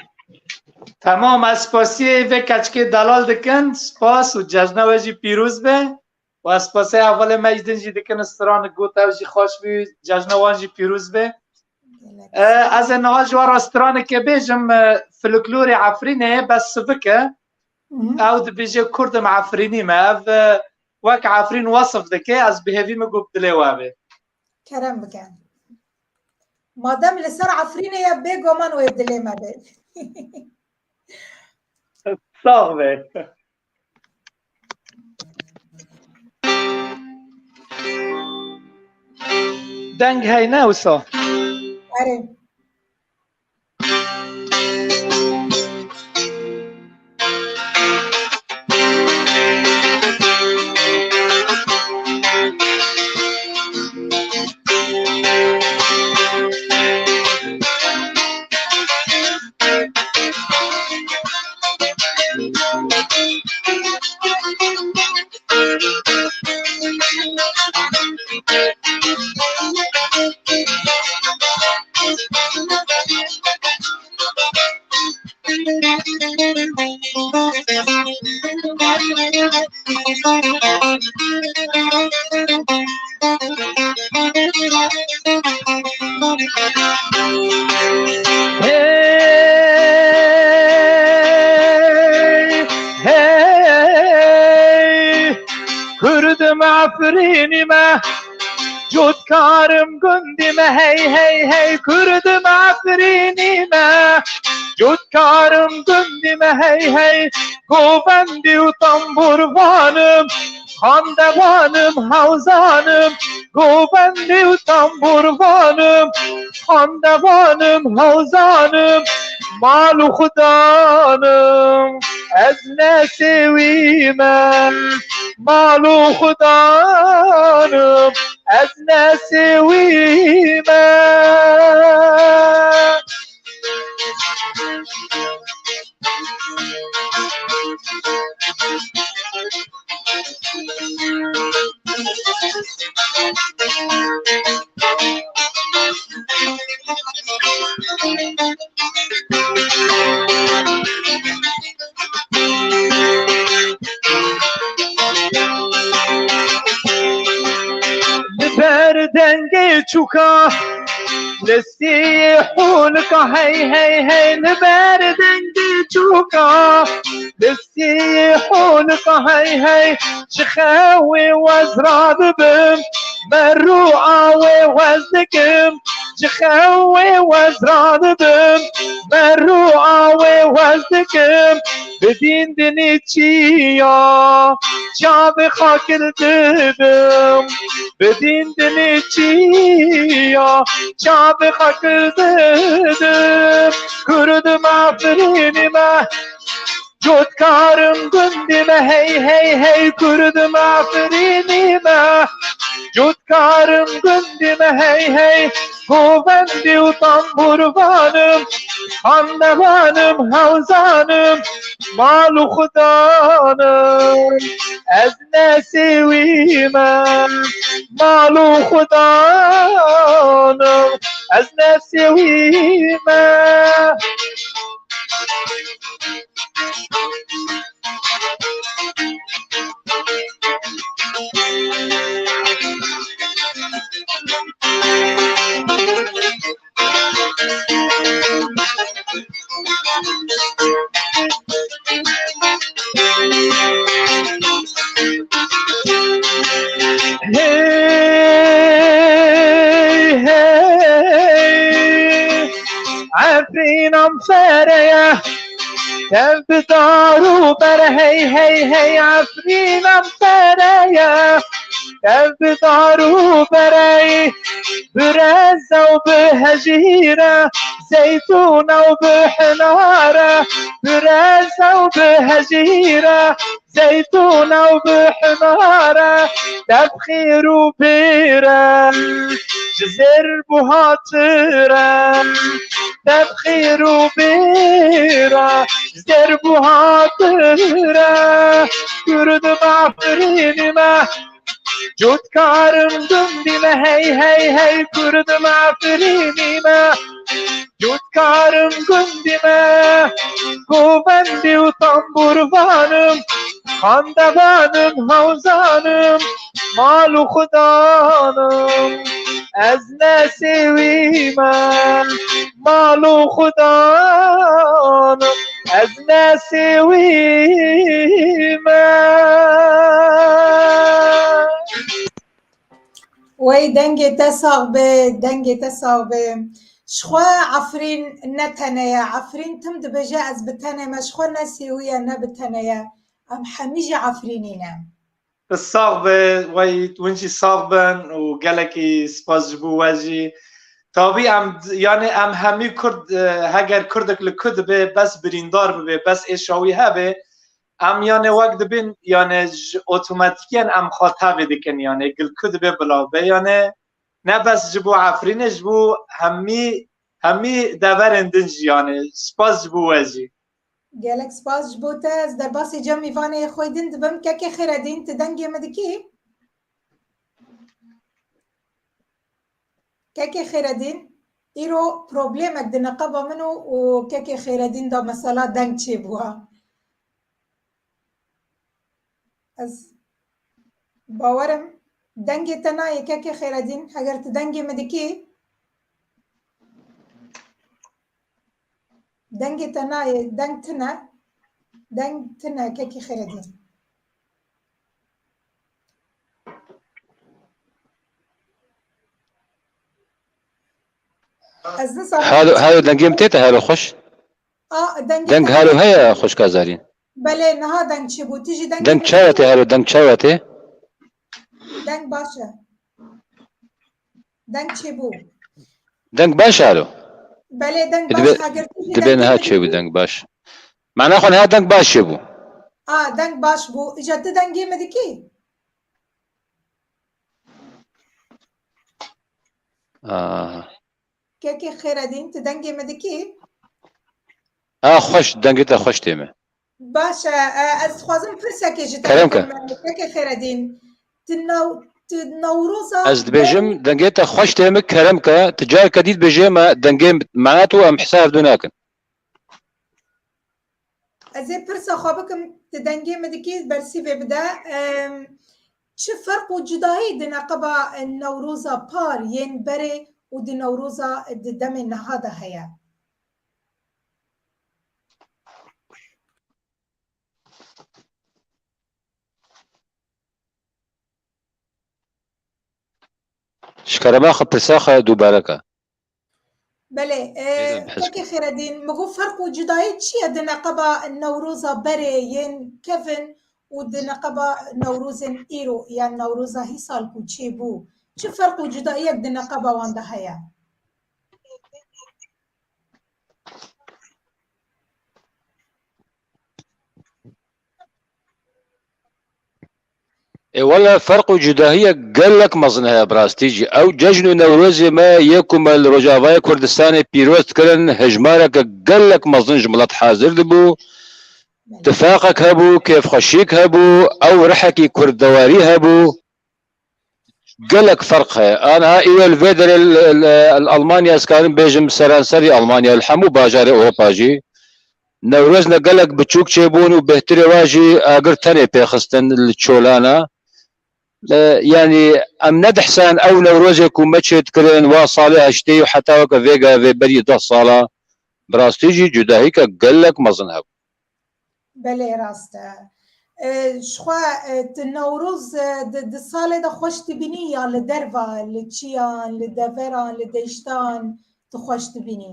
Tamam, ez spasiyê vê keçikê delal dikin, spas û cejna we jî pîroz be. Û ez spasê hevalê me jî din jî dikin, stran got ew jî xweş bû, cejna wan jî pîroz be. Gelek E, ez ê niha ji we re stranekê bêjim, e, folklorê Efrînê ye, bes sivik e. Hı hı. Ew dibêje Kurdim Efrînî me. Ev, e, wek Efrîn wesif dike, ez bi hêvî me got dilê we be. Kerem bike. Madem li ser Efrînê ye, bêguman wê dilê me be. Sax be. Deng heyne wisa? Erê. Hey, hey, Kurdim Efrînî me, cotkarim gundî me, hey, hey, hey, Kurdim Efrînî me, cotkarim gundî me, hey, hey, govendî û tambûrvanim, xandevanim, hewzanim, govendî û tambûrvanim, xandevanim, hewzanim, mal û xudanim, ez nesêwî me, mal û xudanim, ez nesêwî me. Li ber dengê çûka, li sî holika hey hey hey, li ber dengê çûka, li sî holika hey hey, ji xewê wez radibim, me rû awê wez dikim, ji xewê wez radibim, me rû awê wez dikim, bi dîn dinî çiya, çavê xakil dibim, bi dîn dinî çiya, çavê xakil dibim, Kurdim Efrînî me, cotkarim gundî me, hey hey hey, Kurdim Efrînî me, cotkarim gundî me, hey hey, govendî û tambûrvanim, xandevanim, hewzanim, mal û xudanim, ez nesêwî me, mal û xudanim, ez nesêwî me. Efrîn em fereye, tev bi dar û ber hey hey hey, Efrîn em fereye, tev bi dar û berey, bi reze û bi hejîre, zeytûne û bi hinare, bi reze û bi hejîre, zeytûne û bi hinare, tev xêr û bêre, ji zêr bû hatire, tev xêr û bêre, ji zêr bû hatire, Kurd me, Efrînî me, cotkarim gundî me, hey hey hey, Kurd me, Efrînî me, cotkarim gundî me, govendî û tambûrvanim, xandevanim, hewzanim, mal û xudanim, ez ne sêwî me, mal û xudanim, ez ne sêwî me. Wey dengê te sax be, dengê te sax be. Ji xwe Efrîn ne tenê ye. Efrîn tim dibêje ez bi tenê me, ji xwe ne sêwî ye, ne bi tenê ye. Em hemî jî Efrînî ne. Tu sax be, wey hûn jî sax bin û gelekî spas ji bo we jî. Tabî em, yanî em hemî Kurd, e, heger Kurdek li ku dibe, bes birîndar bibe, bes êşa wî hebe, em yanî wek dibin, yanî ji otomatîkiyen em xwe tevî dikin, yanî gil ku dibe bila be, yanî ne bes ji bo Efrînê, ji bo hemî, hemî deverên din jî, yanî spas ji bo we jî. Gelek spas ji bo te. Ez derbasî cem mîvanê xwe din dibim. Kekê Xêredîn, tu dengê min dikî? Kekê Xêredîn, îro problemek di neqeba min û, û kekê Xêredîn da mesela deng çêbûwa. Ez bawerim dengê te nayê kekê Xêredîn. Heger tu dengê min dikî, dengê te nayê, deng tune, deng tune kekê Xêredîn. Ez nizanim. Halo, halo, dengê min tête halo xweş? A, dengê Deng te halo heye xweşka Zarîn? Belê, niha deng çêbû. Tu jî dengê Deng min çawa tê halo, deng çawa tê? Deng baş e. Deng çêbû. Deng baş halo? Belê, deng baş. Dibe, Heger tu jî dibe dengê niha min çêbû deng baş. Mana xwe niha deng baş çêbû. A, deng baş bû. Îca tu dengê min dikî? Aa. Kekê Xêredîn, tu dengê min dikî? A, xweş, dengê te xweş tê me. Baş e, e, ez dixwazim pirsekê ji te Kerem ke. bikim, Kekê Xêredîn. Tu new-, tu Newroza Ez dibêjim, dengê te xweş tê me, kerem ke. Tu careke dî dibêjê me, dengê mana tu em hisa hevdu nakin. Ez ê pirsa xwe bikim, tu dengê min dikî, bersîvê bide. Em, çi ferq û cudahî di neqeba Newroza par yên berê û di Newroza di demê niha de heye? Ji kerema xwe pirsa xwe dubare ke. Belê, e, Bêdem, hez Kekê Xêredîn, min got ferq û cudayî çi ye di neqeba Newroza berê yên kevin û di neqeba Newrozên îro yan Newroza hîsal ku çêbû? Çi ferq û cudayiyek di neqeba wan de heye? Ê wele ferq û cudahiyek gelek mezin heye bi rastî jî. Ew cejn û Newrozê me yê ku me li Rojavayê Kurdistanê pîroz dikirin, hejmareke gelek mezin ji milet hazir dibû. Tifaqek hebû, kêfxweşîk hebû, ew rihekî kurdewarî hebû. Gelek ferq heye. Aniha îro li vê derê li, li, li Almanya, ez karim bêjim seranserî Almanya, li hemû bajarê Ewropa jî Newroz ne gelek biçûk çêbûn û bêhtirê wa jî agir tenê pêxistin li çolana. E, yanî em nedihsan ew Newrozê ku me çêdikirin, wa salê heştê û heta weke vêga vê berî deh sala, bi rastî jî cudahîke gelek mezin hebû. Belê, rast e. E, ji xwe, e, tu Newroz, e, di, di salê de xweş dibînî ya li derva, li çiyan, li deveran, li deştan tu xweş dibînî?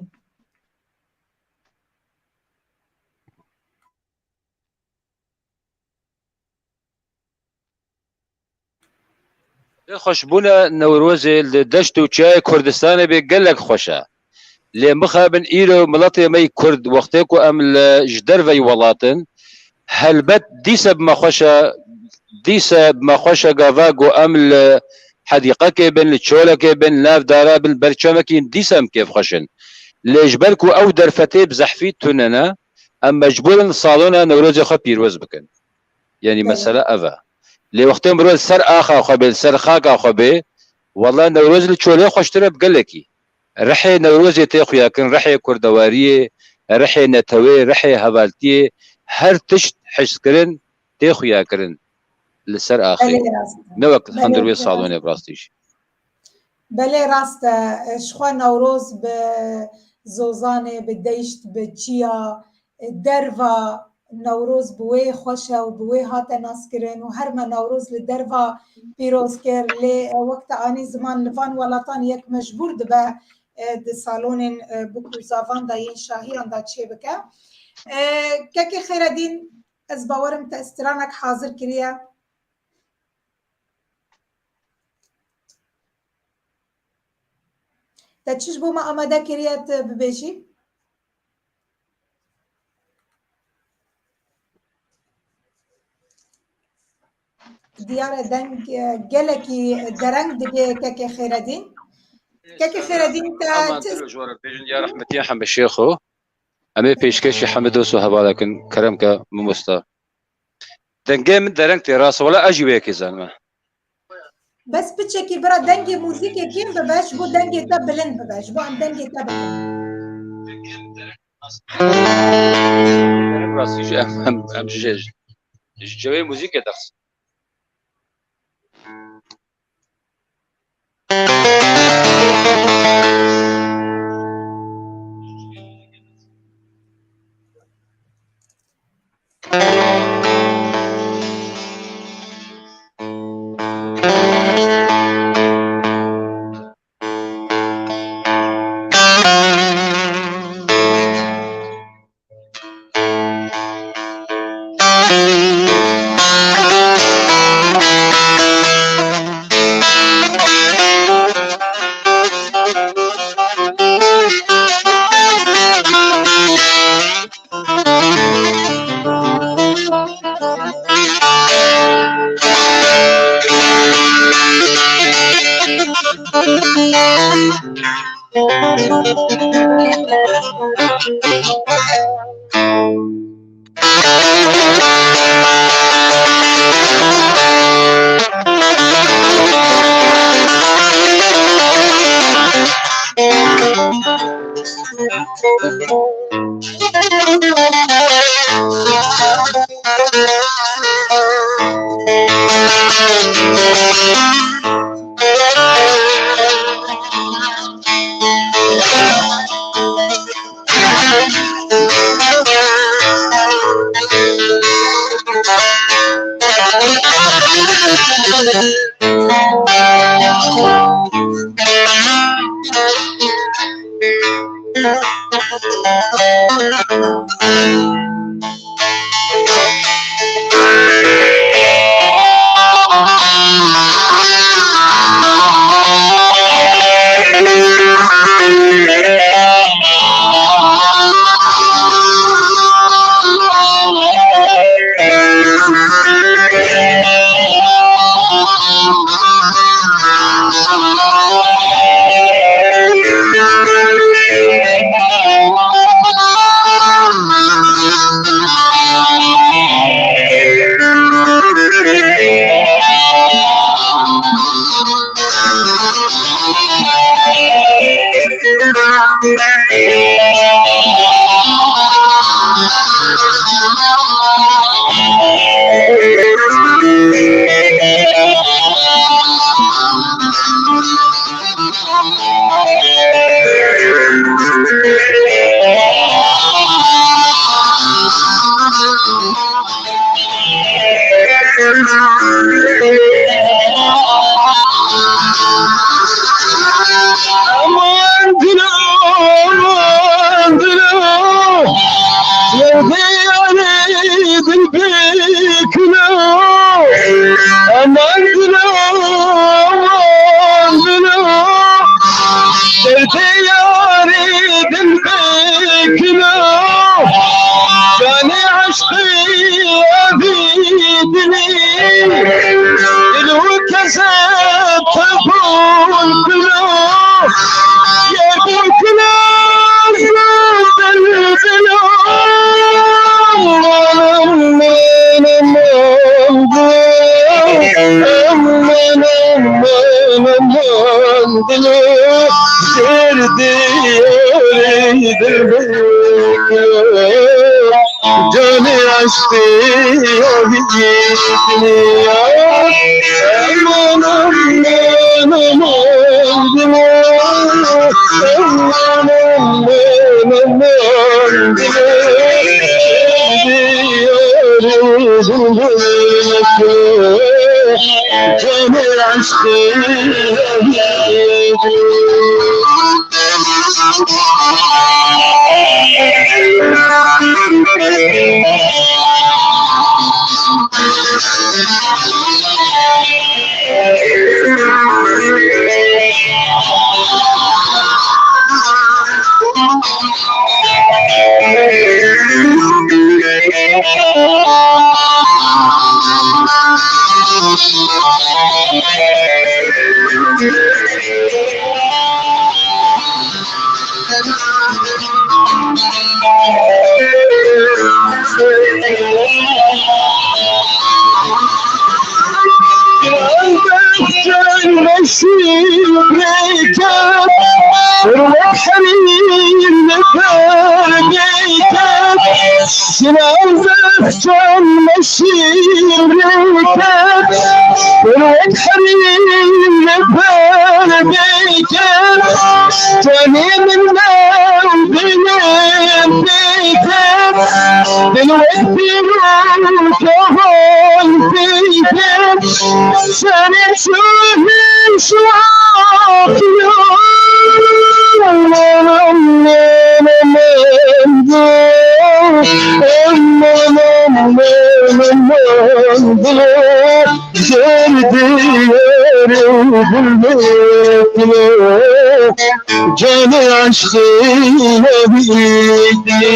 Lê xweşbûna Newrozê li deşt û çiyayê Kurdistanê bê gelek xweş e. Lê mixabin îro miletê me yî Kurd wextê ku em li ji derveyî welat in, helbet dîse bi me xweş e, dîse bi me xweş e gava ku em li hedîqekê bin, li çolekê bin, nav dara bin, ber çemekî dîse em kêfxweş in. Lê ji ber ku ew derfetê bi zehfî tune ne, em mecbûr in salona Newrozê xwe pîroz bikin. Yanî Belê. Mesele ev e. Lê wextê mirov li ser axa xwe bê, li ser xaka xwe bê, wela Newroz li çolê xweştir e bi gelekî. Rihê Newrozê tê xuyakirin, rihê kurdewariyê, rihê netewê, rihê hevaltiyê, her tişt hicskirin tê xuyakirin li ser axê. Belê rast e. Ne wek Belê hundir wê rast e. Salonê bi rastî jî. Belê rast e. Ji xwe Newroz bi zozanê, bi deşt, bi çiya, derva Newroz bi wê xweş e û bi wê hate naskirin û her me Newroz li derva pîroz kir. Lê, e, wek te anî ziman li van welatan yek mecbûr dibe, e, di salonên, e, bûk û zavan de yên şahiyan de çêbike. E, Kekê Xêredîn, ez bawerim te stranek hazir kiriye. Te çi ji bo me amade kiriye tu bibêjî? Diyar e deng, e, gelekî dereng dibê Kekê Xêredîn. Kekê Xêredîn te Aman çi dilo ji we re bêjin ya rehmetiya Hemid Şêxo. Em ê pêşkêşî Hemid dost û hevala kin. Kerem ke mamosta. Dengê min dereng tê rast. Wela ez jî wê yekê zanime. Bes piçekî bira dengê muzîkê kêm bibe, ji bo dengê te bilind bibe, ji bo em dengê te bikin. Rastî jî em, em, em ji, ji cewê muzîkê dixsin. Aman dilo, aman dilo, yewdê yanê dil bikilo. Aman dilo, Aman, aman, aman, dilo, derdê yarê dilbê dilo. Canê eşqê ya wî dinya. Aman, aman, aman, dilo. Aman, aman, aman, dilo. Diyarê dilbê dilo. Canê eşqê ya wî dinya. Jinan zexçan meşîr rêket, wek herîm li ber bêket, canê min nav dilim bêket, dil wek pîr û kevan bêket, serê çûhî şuaxiyo. Aman, aman, aman, dilo, derdê yarê dilbê dilo, canê eşqê ya wî dinya.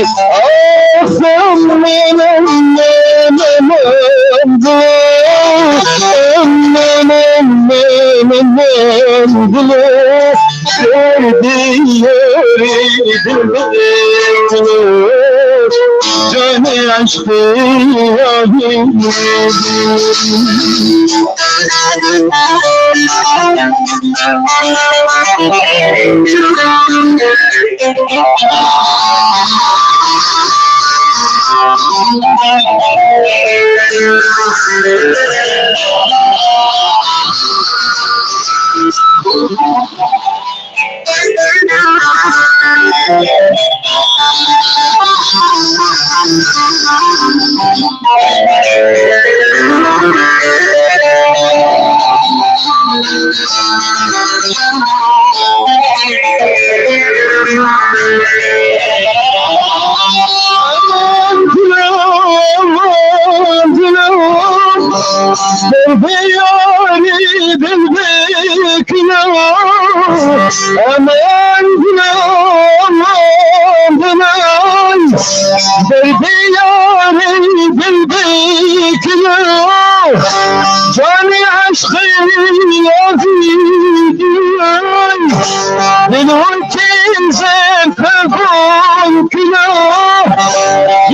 Ax, aman, aman, aman, dilo, aman, aman, aman, dilo. Derdê yarê dilbê dilo, canê eşqê ya wî. Aman dilo, aman dilo, derdê yarê dilbê kilo. Aman dilo, aman dilo, derdê yarê dilbê kilo. Canê eşqê ya wî dinya. Dilo kêzek pevon kilo,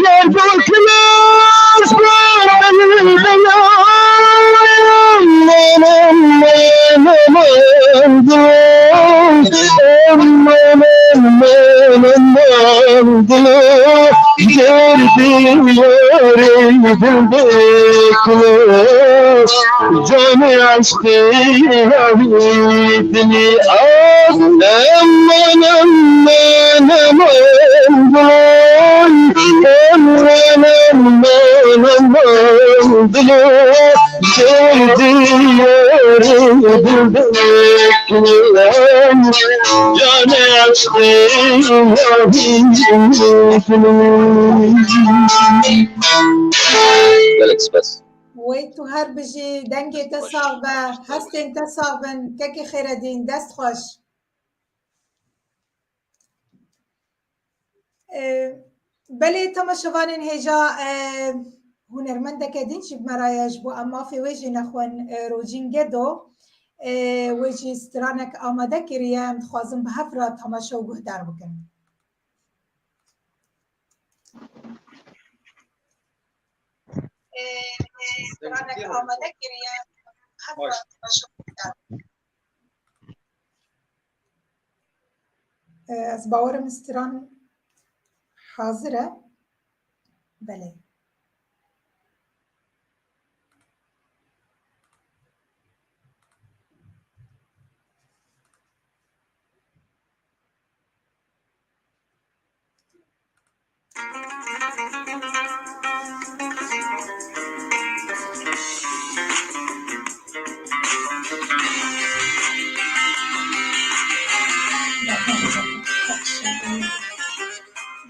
yer bo kilo, ez bo bela. Aman, aman, aman, dilo. Aman, aman, aman, dilo. Derdê yarê dilbê kilo. Canê eşqê ya wî dinya. Aman, aman, aman, dilo. Aman, aman, aman, dilo. Derdê yarê dilbê kilo. Canê eşqê ya wî dinya. Gelek spas. Wey tu her bijî, dengê te sax be, hestên te sax bin, kekê Xêredîn, dest xweş. E, belê temaşevanên hêja, e, hunermendeke din jî bi me re ye, ji bo em mafê wê jî nexwin, e, Rojîn Gedo, e, wê jî stranek amade kiriye, em dixwazin bi hev re temaşe û guhdar bikin. straneke amade kiriye. Heta teşekkür ederim. Ez bawerim stran hazir e. Belê.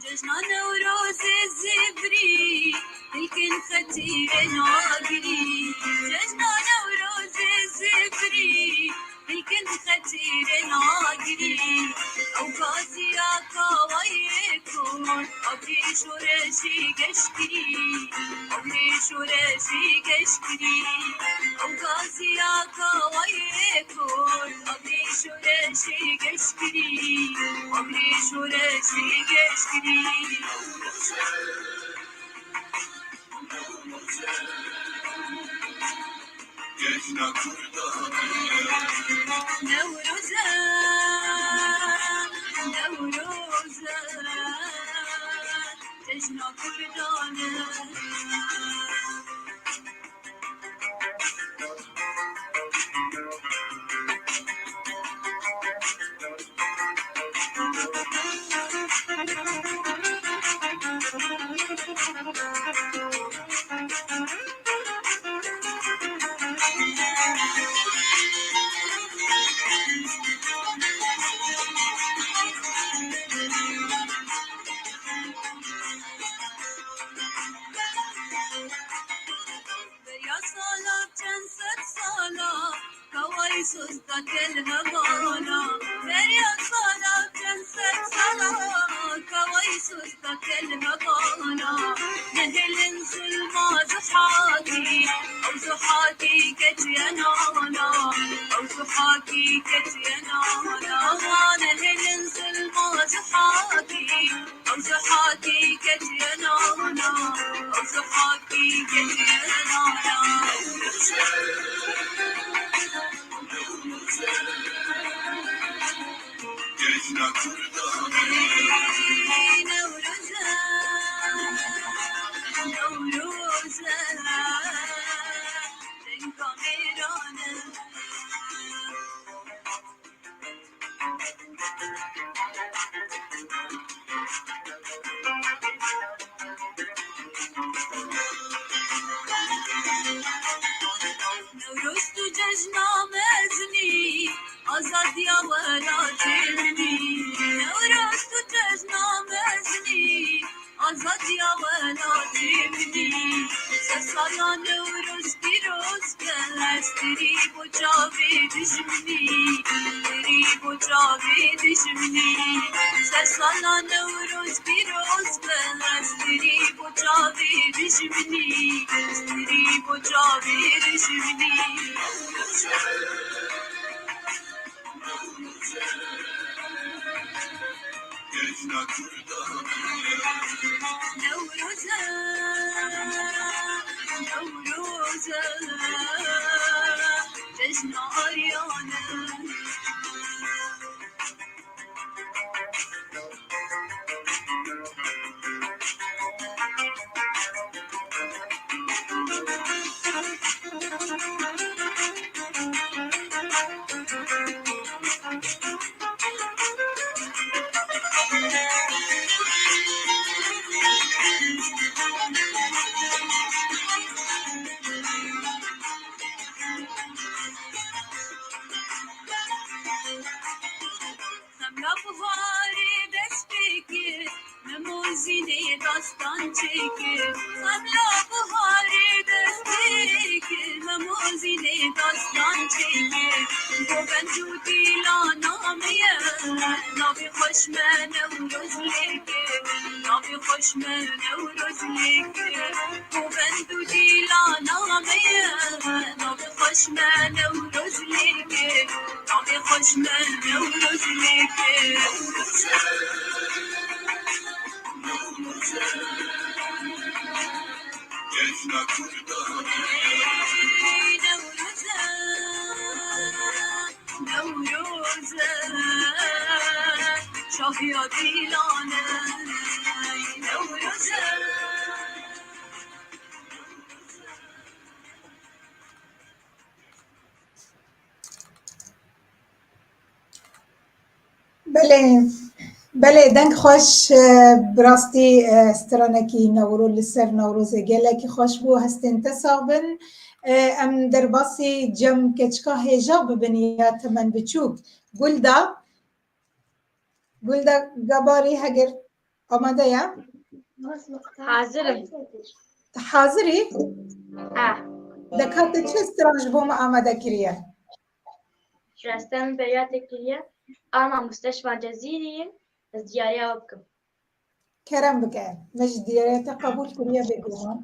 Cejna Newrozê zibrî, hilkin xetîrê nagirî. Cejna Newrozê zibrî, hilkin xetîrê nagirî. Ew gaziya kawayê kor, abrî şoreşî geşkirî. Abrî şoreşî geşkirî. Ew gaziya kawayê kor, abrî şoreşî geşkirî. Abrî şoreşî geşkirî. Newroz e, Newroz e, cejna Kurdan e. Beriya sala çend sed sala, kawayî soz da kel hevana. Beriya sala çend sed sala, kawayî soz da kel hevana. Nehêlin zulma Zuhakî, ew Zuhakî keçiye nana. Ew Zuhakî keçiye nana. Nehêlin zulma Zuhakî, ew Zuhakî keçiye nana, ew Zuhakî keçiye nana. Newroz e, Newroz e, denga mêran e. Newroz tu cejna mezinî, azadiya welatê min î. Newroz tu cejna mezinî, azadiya welatê min î. Sersala Newroz pîroz be, ez tirî bo çavê dijminî, tirî bo çavê dijminî. Sersala Newroz pîroz be, ez tirî bo çavê dijminî, tirî bo çavê dijminî. Newroz e, Newroz e, cejna aryan e. Xemla buharê dest pê kir, Mem û Zînê dastan çêkir. Xemla buharê dest pê kir, Mem û Zînê dastan çêkir. Govend û dîlana me ye, navê xweş me Newroz lê kir. Navê xweş me Newroz lê kir. Govend û dîlana me ye, navê xweş me Newroz lê kir. Navê xweş me Newroz lê kir. Belê, belê, deng xweş, e, bi rastî, e, stranekî Newro li ser Newrozê gelekî xweş bû, hestên te sax bin. E, em derbasî cem keçika hêja bibin ya temen biçûk. Gulda, Gulda Gabarî heger amade ye. Hazir im. Tu hazir î? Eh. Deka te çi stran ji bo me amade kiriye? Ji rastî min berya te kiriye. A mamoste ji van Cezîrî ye, ez diyariya we bikim. Kerem bike. Me ji diyariya te qebûl kiriye bêguman.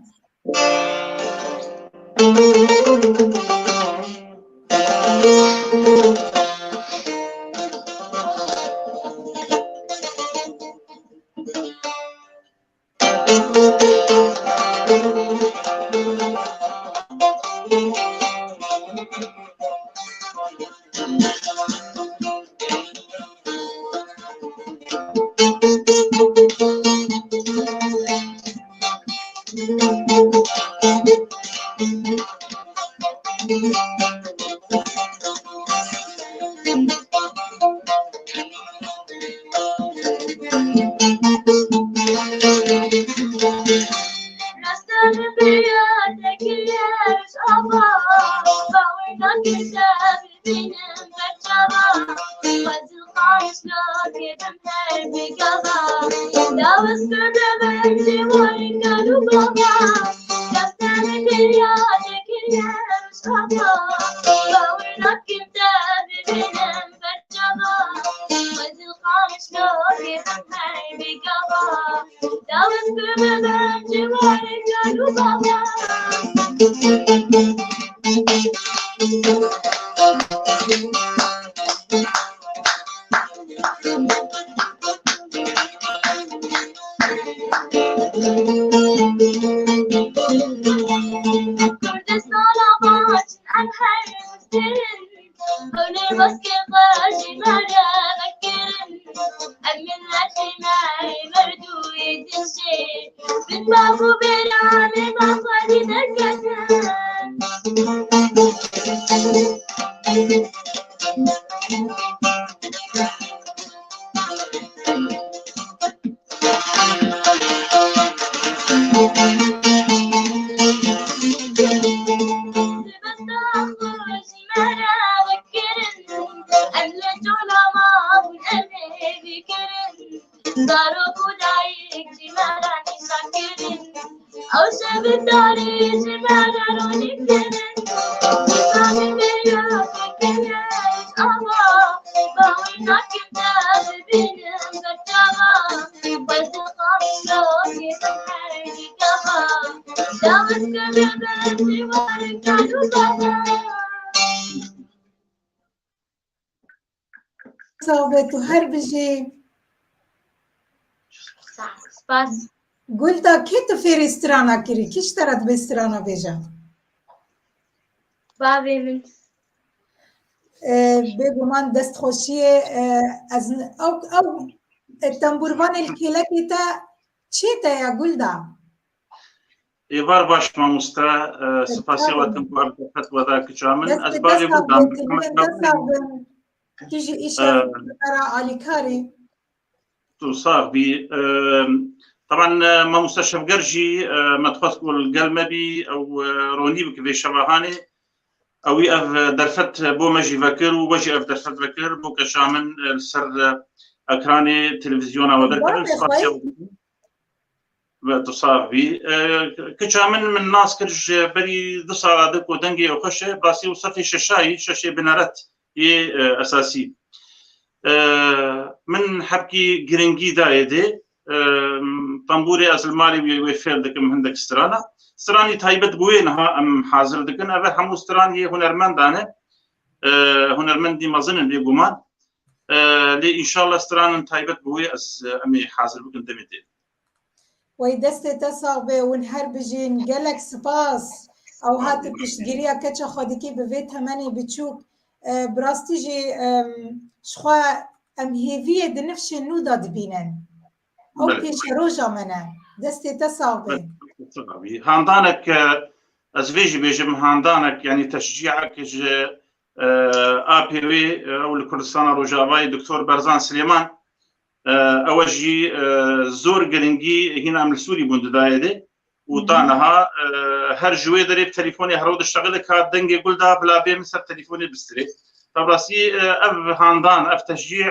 Sax be, tu her bijî. Spas. Gulda, kê tu fêrî strana kirî? Kî ji te re dibê strana bêje? Bavê min. E, bêguman destxweşiyê, e, ez n-, ew, ew, e, tembûrvanê li kêlekê te çê te ye, Gulda? Êvar baş mamoste, e, spasiya we tim ku ev derfet we da kiça min. Ez bavê Gulda me. Tu jî îşev, e, kamera alîkarî. Tu sax bî. E, teban, e, mamoste Şevger jî, e, me dixwest ku li gel me bî, ew, e, ronî bike vê şeva hanê. Ewî ev derfet bo me jî vekir û we jî ev derfet vekir bo keça min, e, li ser, e, ekranê televîzyona we derkevin. Spasiya we dikim. Ve tu sax bî. E, kiça min, min nas kir ji berî du sala de ku dengê xweş e, bi rastî ew sefê şeşayî, şeşê bineret yê, e, esasî. E, min hebkî giringî dayê dê. E, tembûrê ez li malê wê, wê fêr dikim hindek strana. Stranî taybet bi wê niha em hazir dikin. Ev hemû stran yê hunermendan e. E, hunermendî mezin in bêguman. E, lê înşallah stranin taybet bi wê ez, e, em ê hazir bikin demê tê. Wey destê te sax be, hûn her bijîn. Gelek spas. Ew hat piştgiriya keça xwe dikî bi vê temenê biçûk. E, bi rastî jî, em, ji xwe em hêviyê di nifşên nû de dibînin. Ew Belê. pêşeroja me ne. Destê te sax be. Belê. Handanek, e, ez vê jî bêjim, handanek, yanî teşcîyek ji, e, apê wê, e, ew li Kurdistana Rojavayê Doktor Berzan Silêman, e, ew jî, e, zor giringî hîna em li Sûrî bûn didayê de. Û ta niha, e, her ji wê derê bi telefonê hero diştexile ka dengê gul da bila bê min ser telefonê bistirê. Tabrasî, e, ev handan, ev teşcî,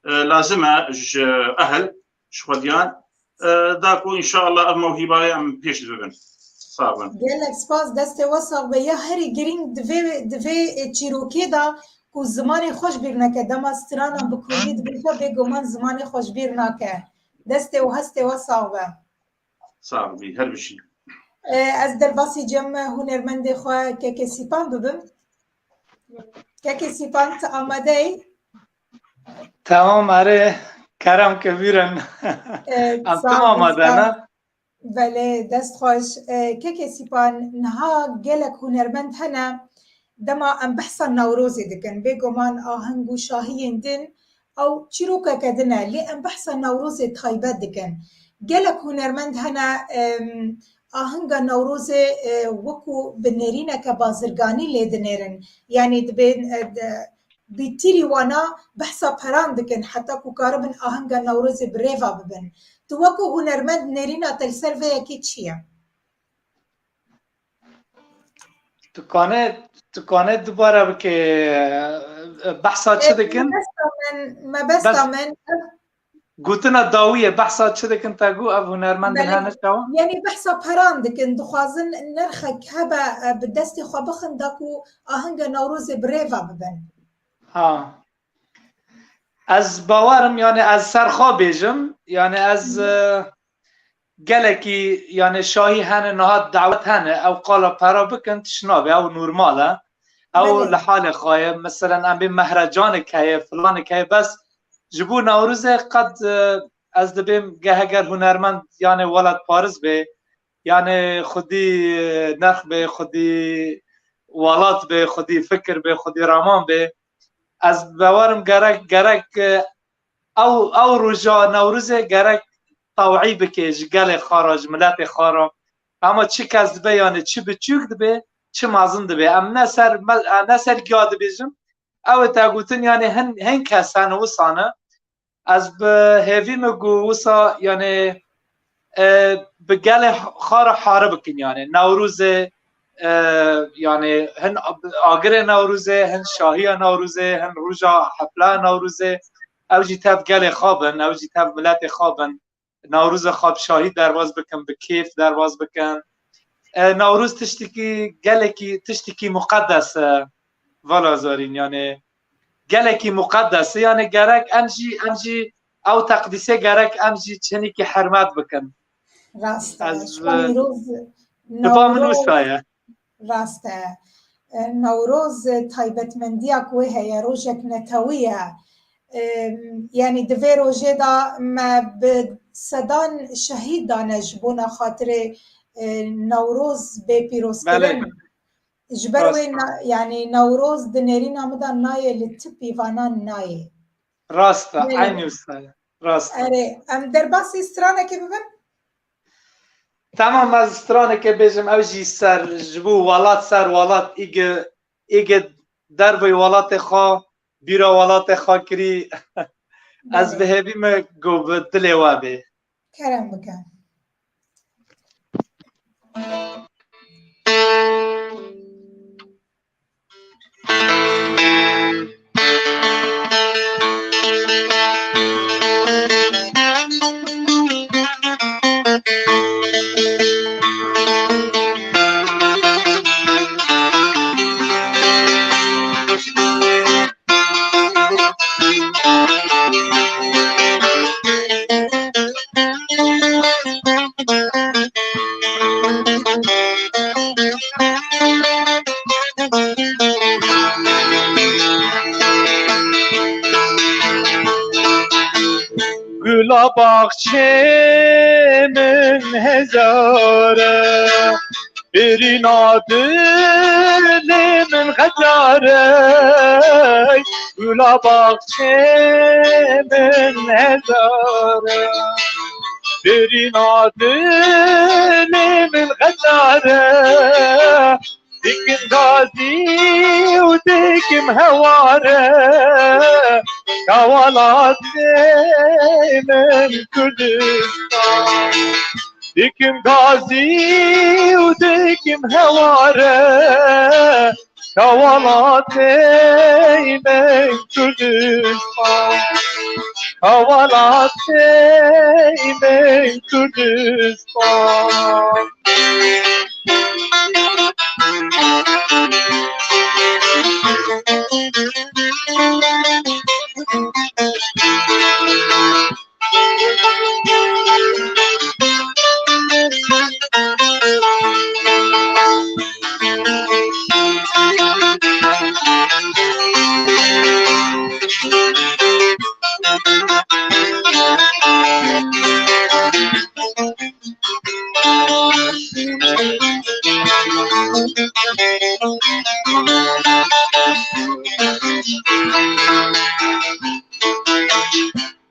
e, lazim e ji ehil, ji xwediyan, e, da ku înşallah ev mewhîbayê em pêş bibin. Sax bin. Gelek spas, destê we sax be. Ya herî girîng divê, divê çîrokê de ku zimanê xwe ji bîr neke. Dema stranan bi kurdî dibêje, bêguman zimanê xwe ji bîr nake. Destê û hestê we sax be. Sax bî, her bijî. E, ez derbasî cem hunermendê xwe Kekê Sîpan bibim. Kekê Sîpan, tu amade yî? Tamam, erê, kerem ke bîrin. E, Em sağ tim ol, amade sağ ne? Belê, dest xweş. E, Kekê Sîpan, niha gelek hunermend hene, dema em behsa Newrozê dikin, bêguman aheng û şahiyên din ew çîrokeke din e, lê em behsa Newrozê taybet dikin. Gelek hunermend hene, em, ahenga Newrozê, e, wekû bi nêrîneke bazirganî lê dinêrin. Yanî dibên, e, di, bi tîrî wana behsa peran dikin, heta ku karibin ahenga Newrozê bi rê ve bibin. Tu wekû hunermend nêrîna te li ser vê yekê çi ye? Tu kane, tu kane dubare bike, e, behsa çi E, dikin? Mebesta min, mebesta Bes min, ev gotina dawiyê, behsa çi dikin te got, ev hunermendin Belê. hene çawa? Yanî behsa peran dikin, dixwazin nirxek hebe, e, bi destê xwe bixin da ku ahenga Newrozê bi rê ve bibin. Ha. Ez bawerim, yani ez ser xwe bêjim, yani ez, Hı. e, gelekî, yani şahî hene, niha dawet hene, ew qala pera bikin, tişt nabe, ew normal e. Ew Belê. li halê xwe ye. Meselen, em bê mehrecanek heye, filanek heye, bes ji bo Newrozê qet, e, ez dibêm geh heger hunermend, yani welatparêz bê, yani xwedî, e, nerx bê, xwedî welat bê, xwedî fikir bê, xwedî raman bê. Ez bawerim gerek, gerek, e, ew, ew roja Newrozê gerek tawî bike ji gelê xwe re, ji miletê xwe re. Ama çi kes dibe, yani çi biçûk dibe, çi mezin dibe. Em ne ser me-, ne ser giya dibêjim. Ew ê te gotin, yani hin, hin kes hene wisa ne. Ez bi hêvî me got wisa, yani, e, bi gelê xwe re hare bikin, yani. Newrozê, e, yani, hin agirê Newrozê, hin şahiya Newrozê, hin roja hefla Newrozê, ew jî tev gelê xwe bin, ew jî tev miletê xwe bin. Newroza xwe bi şahî derbas bikin, bi kêf derbas bikin. E, Newroz tiştekî gelekî, tiştekî muqedes e, vala zarîn, yani gelekî muqedes e, yani gerek em jî, em jî ew teqdîsê gerek em jî çinîkî hurmet bikin. Rast e. Ez, Şivan e, Newroz, diba min Newroz wisa ye. Rast e. E, Newroz, e, taybetmendiya ku wê heye, rojek netewî ye. E, yanî di vê rojê de me bi sedan şehîd dane ji bona xatirê, e, Newroz bê pîrozkirin. Belê. Ji ber Rast wê e. na-, yanî Newroz di nêrîna min de nayê li ti pîvanan nayê. Rast e, Belê. Eynî wisa ye. Rast e. Erê, em derbasî stranekê bibin? Tamam, ez stranekê bêjim, ew jî ser, ji bo welat, ser welat, îge, îge derveyî welatê xwe, bîra welatê xwe kirî. Ez Belê. bi hêvî me ku bi dilê we bê. Kerem bike. Gula baxçê min hezar e. Birîna dilê min xecar e, gula baxçê min hezar e. Birîna dilê min xecar e, dikim gazî û dikim hewar e, ka welatê min Kurdistan. Dikim gazî û dikim hewar e, ka welatê min Kurdistan. Ka welatê min Kurdistan.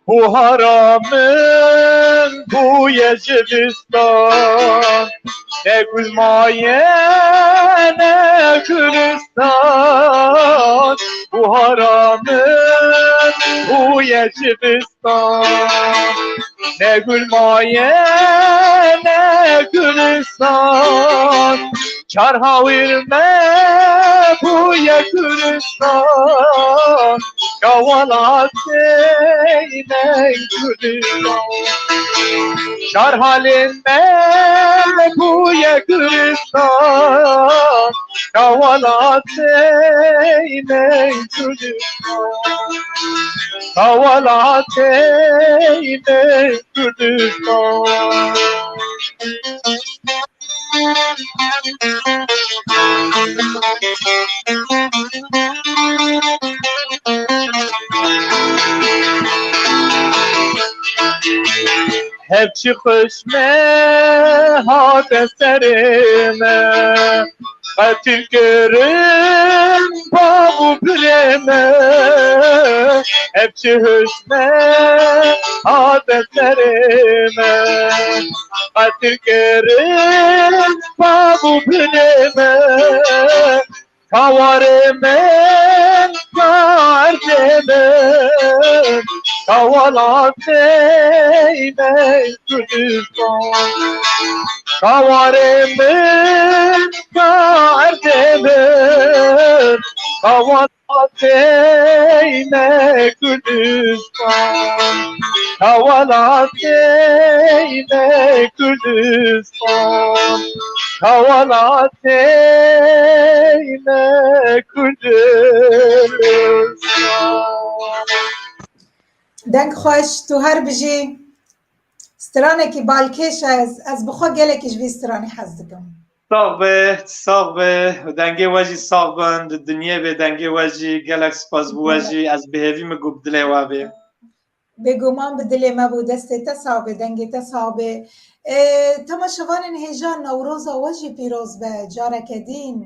Buhara min bûye zivistan, ne gul maye ne gulistan. Buhara min bûye zivistan, ne gul maye ne gulistan. Çar hawir me bûye Kurdistan, ka welatê me Kurdistan. Çar halên me bûye Kurdistan, ka welatê me Kurdistan. Ka welatê me Kurdistan. Hevçî xweş me hate serê me, qetil kirin bav û birê me. Hevçî xweş me hate serê me, qetil kirin bav û birê me. Ka warê min, ka erdê min, ka welatê me Kurdistan. Ka warê min, ka erdê min, ka welatê me Kurdistan. Ka welatê me Kurdistan. Ka welatê me Kurdistan. Deng xweş, tu her bijî. Stranekî balkêş e, ez, ez bi xwe gelekî ji vî stranî hez dikim. Sax be, sax be. Dengê we jî sax bin. Di dinyê bê dengê we jî gelek spas bi we jî. Ez bi hêvî me ku bi dilê we bê. Bêguman bi dilê me bû, destê te sax bê, dengê te sax bê. Ê, temaşevanên hêja, Newroza we jî pîroz be, careke dîn,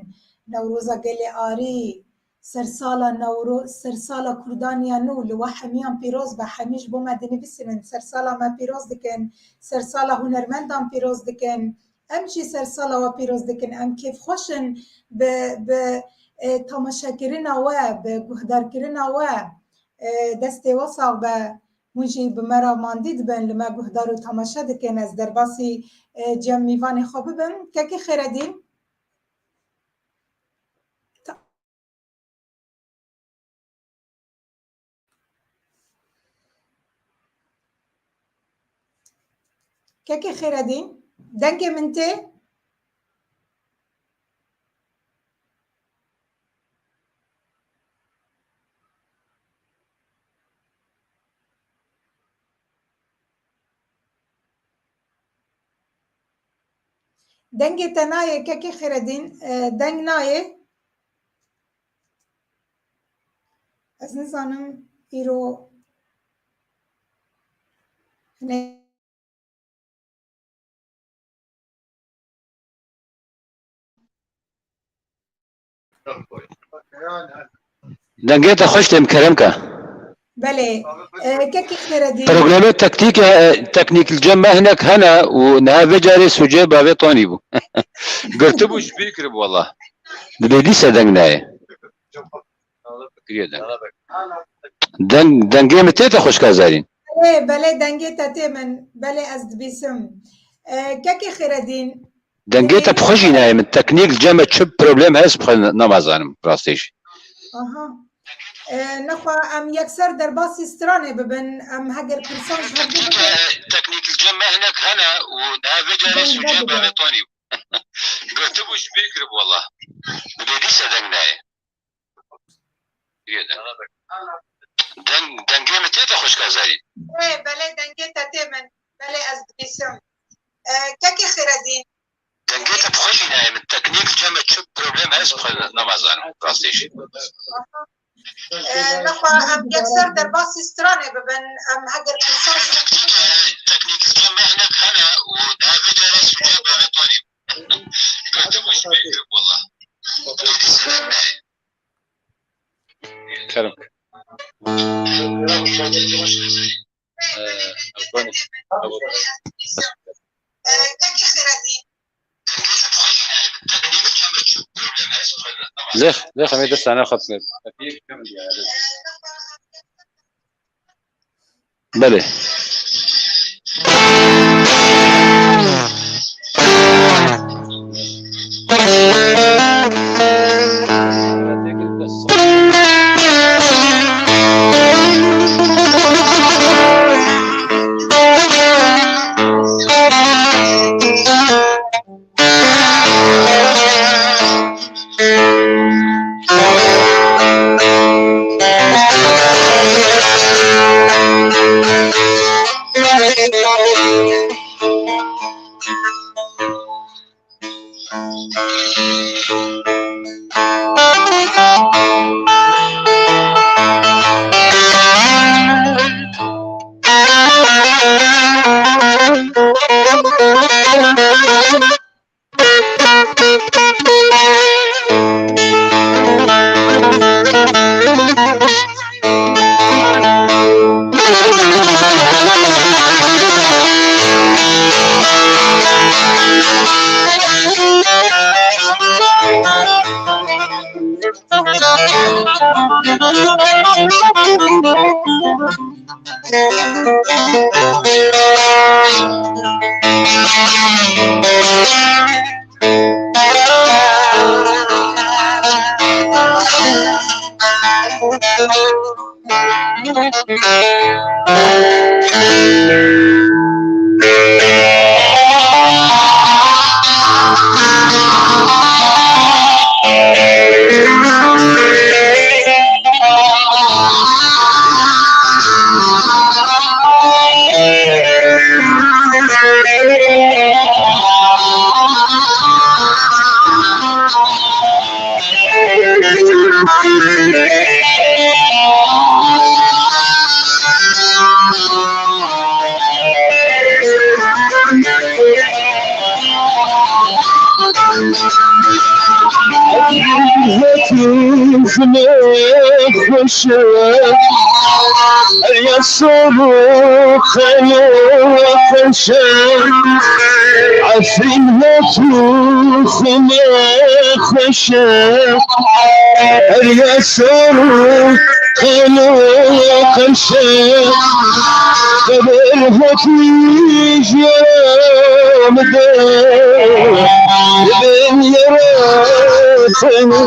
Newroza gelê arî, sersala Newro-, sersala Kurdaniya nû li we hemiyan pîroz be, hemî ji bo me dinivîsînin, sersala me pîroz dikin, sersala hunermendan pîroz dikin, em jî sersala we pîroz dikin, em kêfxweş in bi, bi, ê, temaşekirina we, bi guhdarkirina we. E, destê we sax be. Hûn jî bi me re mandî dibin, li me guhdar û temaşe dikin. Ez derbasî, e, cem mîvanê xwe bibim. Kekê Xêredîn. Ta-, Kekê Xêredîn, dengê min tê? Dengê te nayê, kekê Xêredîn, e, deng nayê. Ez nizanim îro hinê Dengê te xweş têm kerem ke. Belê. E, kekî Xêredîn. Problemê teknîk e, teknîk li cem me hinek hene û niha vê carê sûcê bavê tonî bû. Girtibû ji bîr kiribû wela. Dibê dîse deng nayê. Kiriye deng. Deng, dengê min tê te xweşka Zarîn? Belê, belê, dengê te tê min. Belê, ez dibîsim. E, kekê Xêredîn. Dengê te bi xwe jî nayê min. Teknîk li cem me çi problem hest bi xwe namazanim rastê jî. Aha. E, nexwe em yekser derbasî stranê bibin. Em heger pirsan ji hev bikin. Teknîk li cem me hinek hene û niha vê carê sûcê bavê tonî bû. Girtibû ji bîr kiribû wela. Dibê dîse deng nayê. Deng, dengê min tê te xweşka Zarîn? Ê, belê, dengê te tê min. Belê, ez dibîsim. E, kekê Xêredîn. Dengê te bi xwe jî nayê min. Teknîk li cem me çi problem hest bi xwe namazanim rastê jî. E, nexwe em yekser derbasî stranê bibin. Em heger pirsan teknîk li cem me hinek hene û niha vê carê sûcê bavê tonî bû. Girtibû ji bîr kiribû wela. Kerem. Lêx, lêx em ê destane xwe bikin. Belê. Xizmê xweş e, ya sor û qeno xweş e. Efrîn hatû xizmê xweş e, her ya sor û qeno xweş e. Qeber hatî ji yara min de, dibin yara tenya.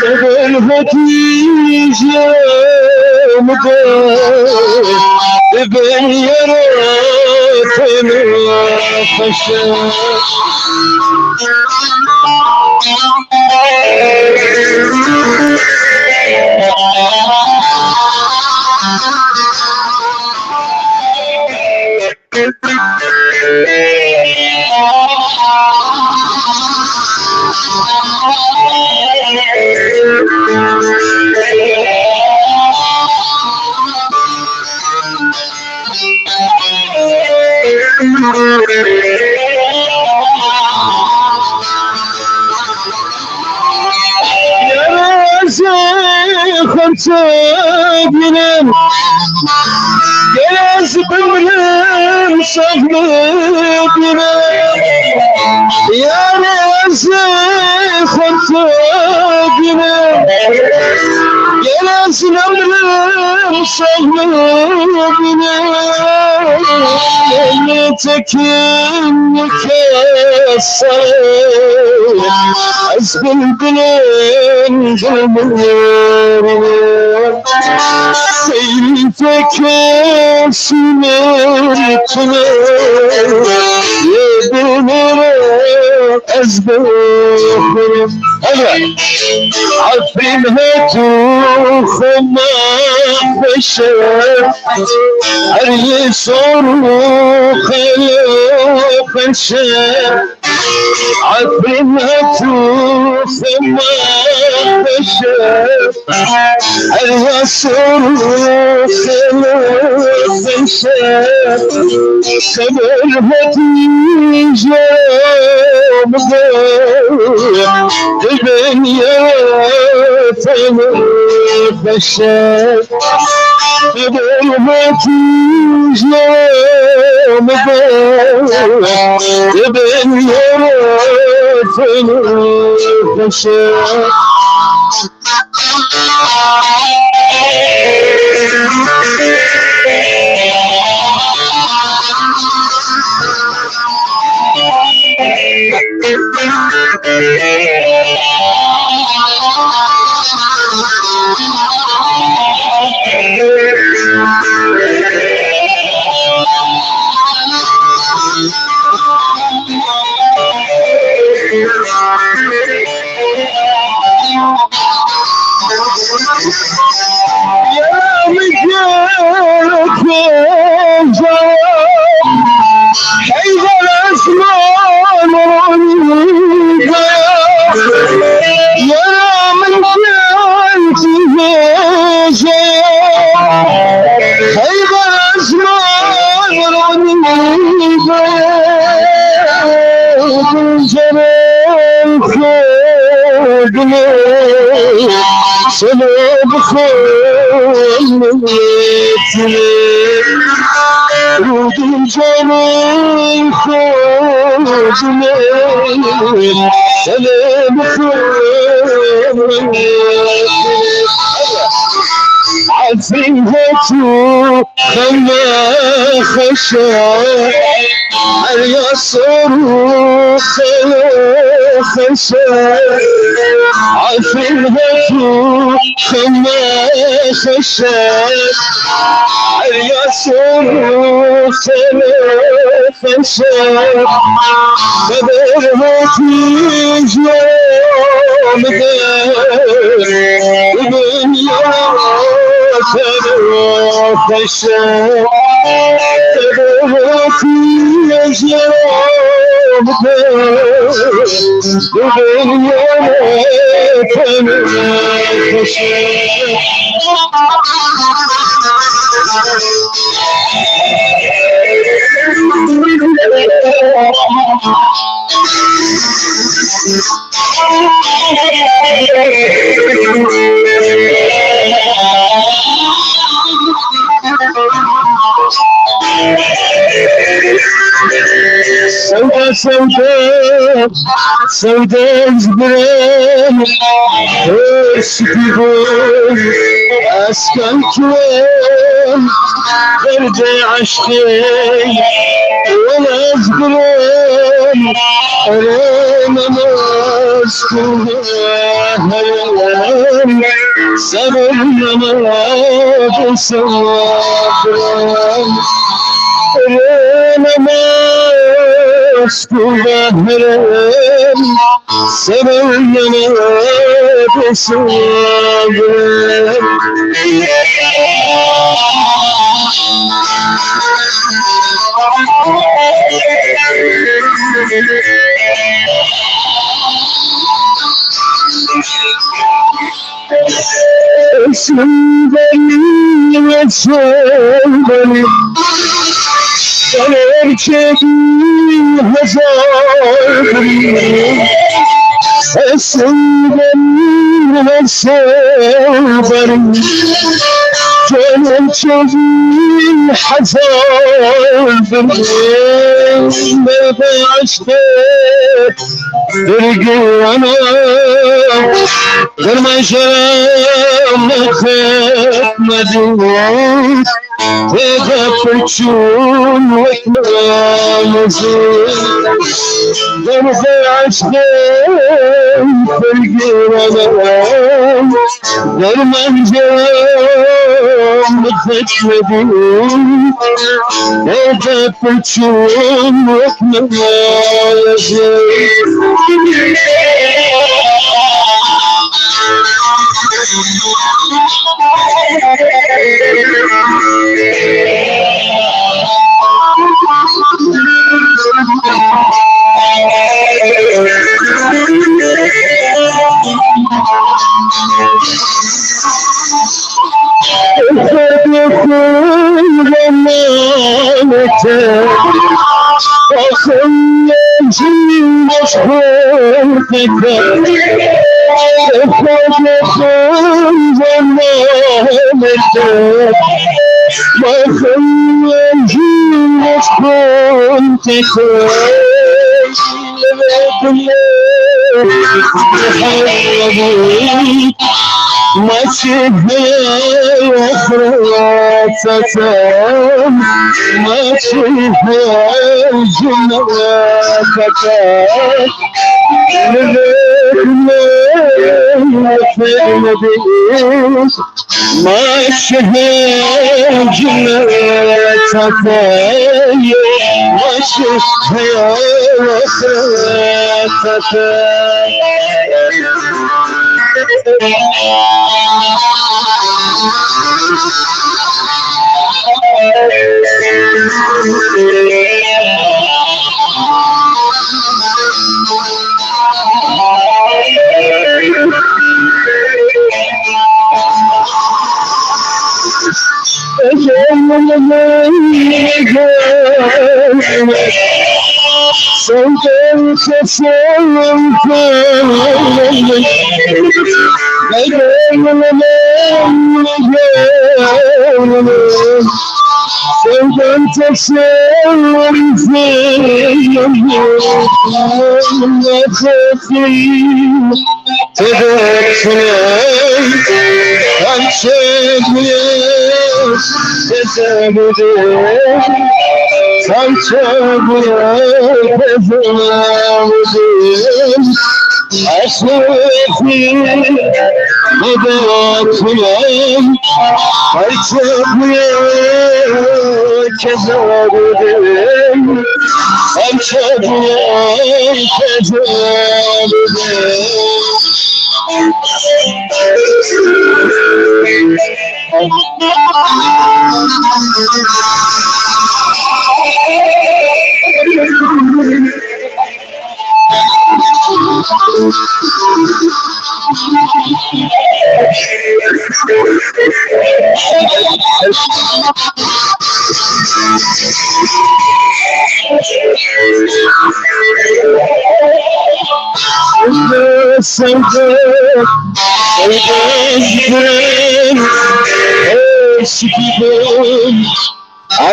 Qeber hatî ji yara min de, dibin yara tenya. Xweş e. Zê xwe bînim, gel ez bimrim sax bibînim. Yarê ez xwe bînim, gel ez nemrim sax bibînim. Tekin kes ez bilbilên dilbirînim. Seyri tekin sînir tune ye dilbirînim. Ez bixwînim. Efrîn hetu xwe me xweşe, her yê sor û xelo xweşe. Efrîn hetu xwe me xweşe, her ya sor û xelo xweşe. Seber hetî jera bide, dibên ya tenê xweşe. Seber hetî jera bide, dibên ya tenê xweşe. Yara min gel koca, Heyder Osman Ronî. Yara min gel koca, Heyder Osman Ronî. Pencerê xwe dilê selo bixwe dilê. Rûdî canê xwe dilê selo bixwe dilê. Efrîn hetu xeme xweşe, her ya sor û xelo xweşe. Efrîn hetu xeme xweşe, her ya sor û xelo xweşe. Xeber hatî ji min de, dinya tenê xweşe. Xeber hatî ji min de, dinya tenê xweşe. Sewde, sewde. Sewdez birem, hers dibûn, ez kem kiwem, derdê eşqê, welez birem, erê namaz kû herem, sebir namaz sabirem, erê namaz kû herem. Sevenlere de sabrım. Eşim beni, eşim beni. Sen erkeğin hazırım. Eşim beni. Her seferin canım çevirin hazır bir aşkı bir güvene derman şeramı kırmadı. Têde pirçûn wek namazê. Derxê eşqê pir girane. Dermence mixet medî. Têde pirçûn wek namazê.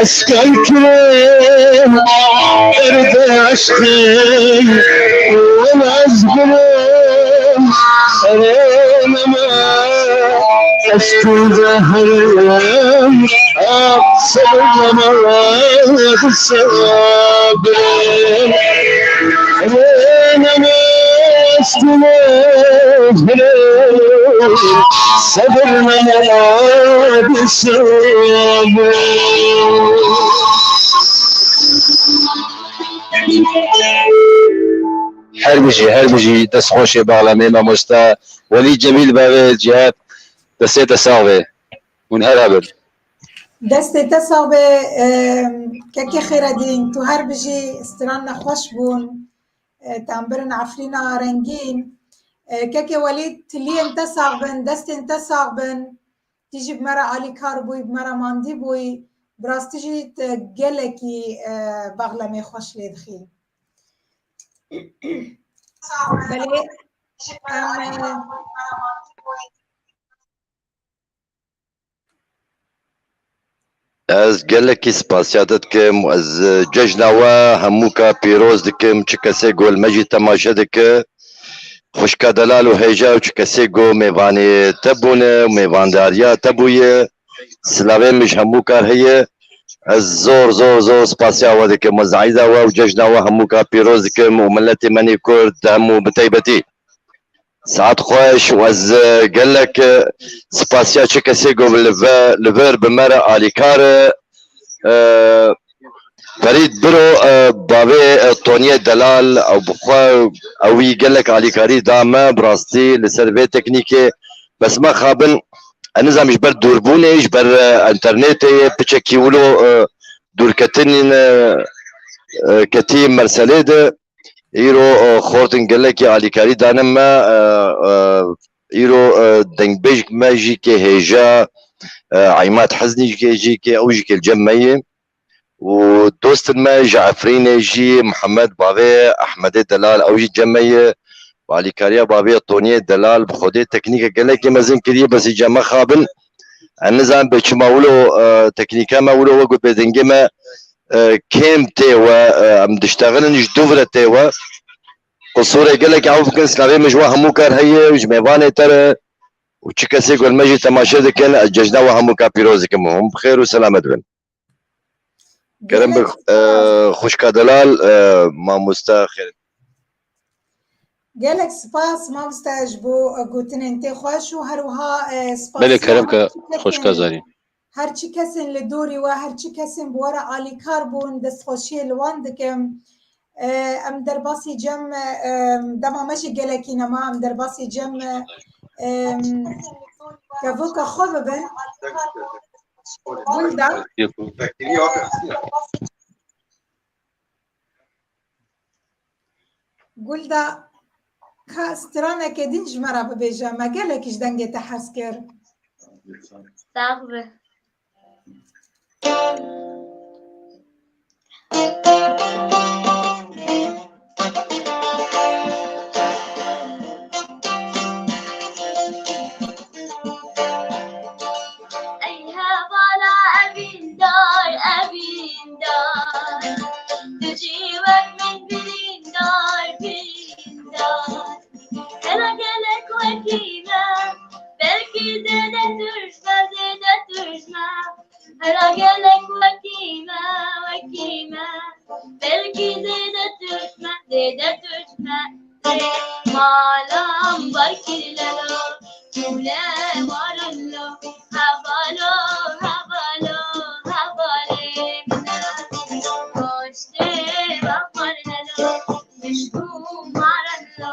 Eşkal kirin, derdê eşqê, wina ez birim, erê neme, ez tu de herim, ah, sebir neme, ez sebirim. Erê neme, ez tu de herim, sebir neme, ez sebirim. Her bijî, her bijî, dest xweş ê, baxlemê mamoste Welî Cemîl bavê Cihat, destê te sax be. Hûn her hebin. Destê te sax be, e, kekê Xêredîn, tu her bijî, stran nexweş bûn. E, tembirin Efrîna rengîn. E, kekê Welî, tiliyên te sax bin, destên te sax bin. Tî jî bi me re alîkar bûyî, bi me re mandî bûyî. Bi rastî jî tu gelekî, e, baxlemê xweş lê dixî. Belê, em, e, Ez gelekî spasiya te dikim. Ez, e, cejna we hemûka pîroz dikim. Çi kesê ku li me jî temaşe dike, xwişka delal û hêja û çi kesê ku mêvanê te bûne û mêvandariya te bûye, silavê min ji hemûka re heye. Ez zor, zor, zor spasiya we dikim. Ez eyda we û cejna we hemûka pîroz dikim û miletê me nê Kurd hemû bi taybetî. Saet xweş û ez, e, gelek, e, spasiya çi kesê ku li ve-, li vir bi me re alîkar e. E, Ferîd Biro, e, bavê, e, Toniyê Delal, ew bi xwe, ewî gelek alîkarî da me, bi rastî li ser vê teknîkê. Bes me xabin, ez nizam ji ber dûrbûnê, ji ber, e, înternetê yê, piçekî wilo, e, dûrketinî, e, e, ketî merselê de. Îro, e, xortin gelekî alîkarî dane me, e, e, îro, e, dengbêjik me jî kê hêja, e, Eymad Heznî jî kê, jî kê, ew jî kê li cem me ye. Û dostin me ji Efrînê jî, Mihemed bavê Ehmedê Delal, ew jî cem me ye. Bi alîkariya bavê Toniyê Delal, bi Xwedê teknîke gelekî mezin kiriye, bes îca me xabin. Ez nizanim bê çima wilo, e, teknîka me wilo wek got bê dengê me, e, kêm tê we, e, em diştexilin ji dû vire tê we. Qisûrê gelek ew bikin, silavê min ji we hemûka re heye û ji mêvanê te re û çi kesê ku li me jî temaşe dikin, ez cejna we hemûka pîroz dikim. Hûn bi xêr û selamet bin. Kerem bi, gelek e, spas. Xwişka Delal, e, mamoste xêr. Gelek spas mamoste ji bo, e, gotinên te xweş û her wiha, e, spasiya Belê kerem ke her çi kesên, xweşka Zarî. Her çi kesên li dorî we, her çi kesên bi we re alîkar bûn, destxweşiyê li wan dikim. E, em derbasî cem, e, dema me jî gelekî nema, em derbasî cem, e, kevoka xwe bibin. Gulda. Gulda, ka straneke din ji me re bibêje, me gelekî ji dengê te hez kir. Sax be. Ey hevala evîndar, evîndar, tu jî wek min birîndar, birîndar. Hela gelek wekî me, belkî zêde tûj me, zêde tûj me. Hela gelek wekî me, wekî me. Belkî zêde tûj me, zêde tûj me. Malam bar kir lelo, tûle warin lo. Hevalo, hevalo, hevalê min e. Goştê baxmar lelo, pişk û marin lo.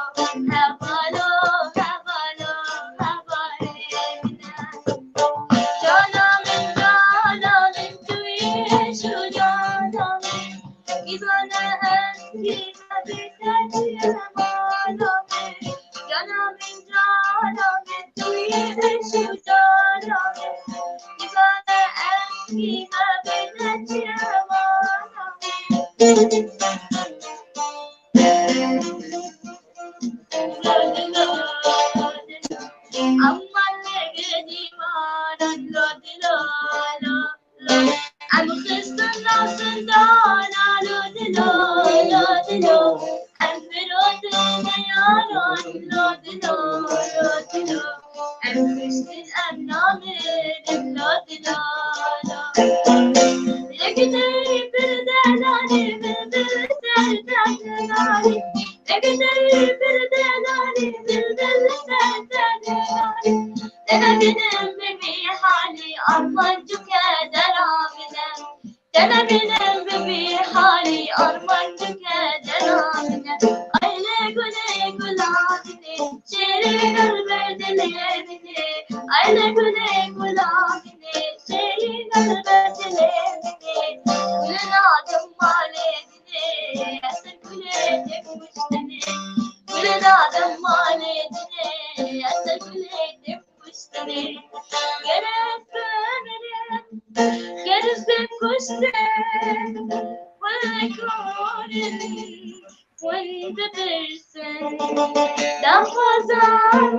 Hevalo, hevalo, hevalê min e. Cana min, cana min, tu yî eş û cana min. Îzane ez kî me bê te çi ye mala min. Cana min, cana min, tu yî eş û cana min. Îzane ez kî me bê te çi ye mala min. Aman lê gidî maran lo dilo lo. Em xistin nav zindana lo dilo, lo dilo. Em firotin neyaran lo dilo, lo dilo. Em kuştin em namirin lo dilo, lo. Yekî teyî pir delalî, bilbil ser delalî. Yekî teyî pir delalî, bilbil ser delalî. Te nebînim bi vî halî, armancuke dera min e. Te nebînim bi vî halî, armancuke dera min e. Ay lê gulê gula min ê, şêrî gul ber dilê min ê. Ay lê gulê gula min ê, şêrî gul ber dilê min ê. Gulê nadim malê dinê, ez gulê dê kuştinê. Gulê nadim malê dinê, ez gulê dê kuştinê. Ger ez bimirim, ger ez bê kuştin, wek hûn in, hûn bipirsin. Daxwaza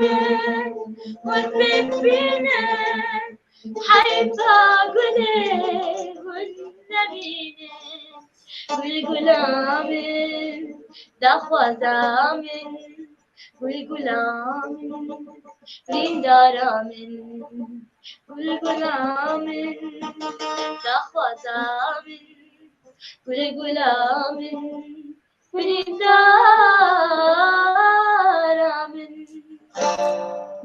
min, hûn bê bibînin, heyfa gulê Gul gula min, daxwaza min, gul gula min, birîndara min, gul gula min, daxwaza min, gul gula min, birîndara min.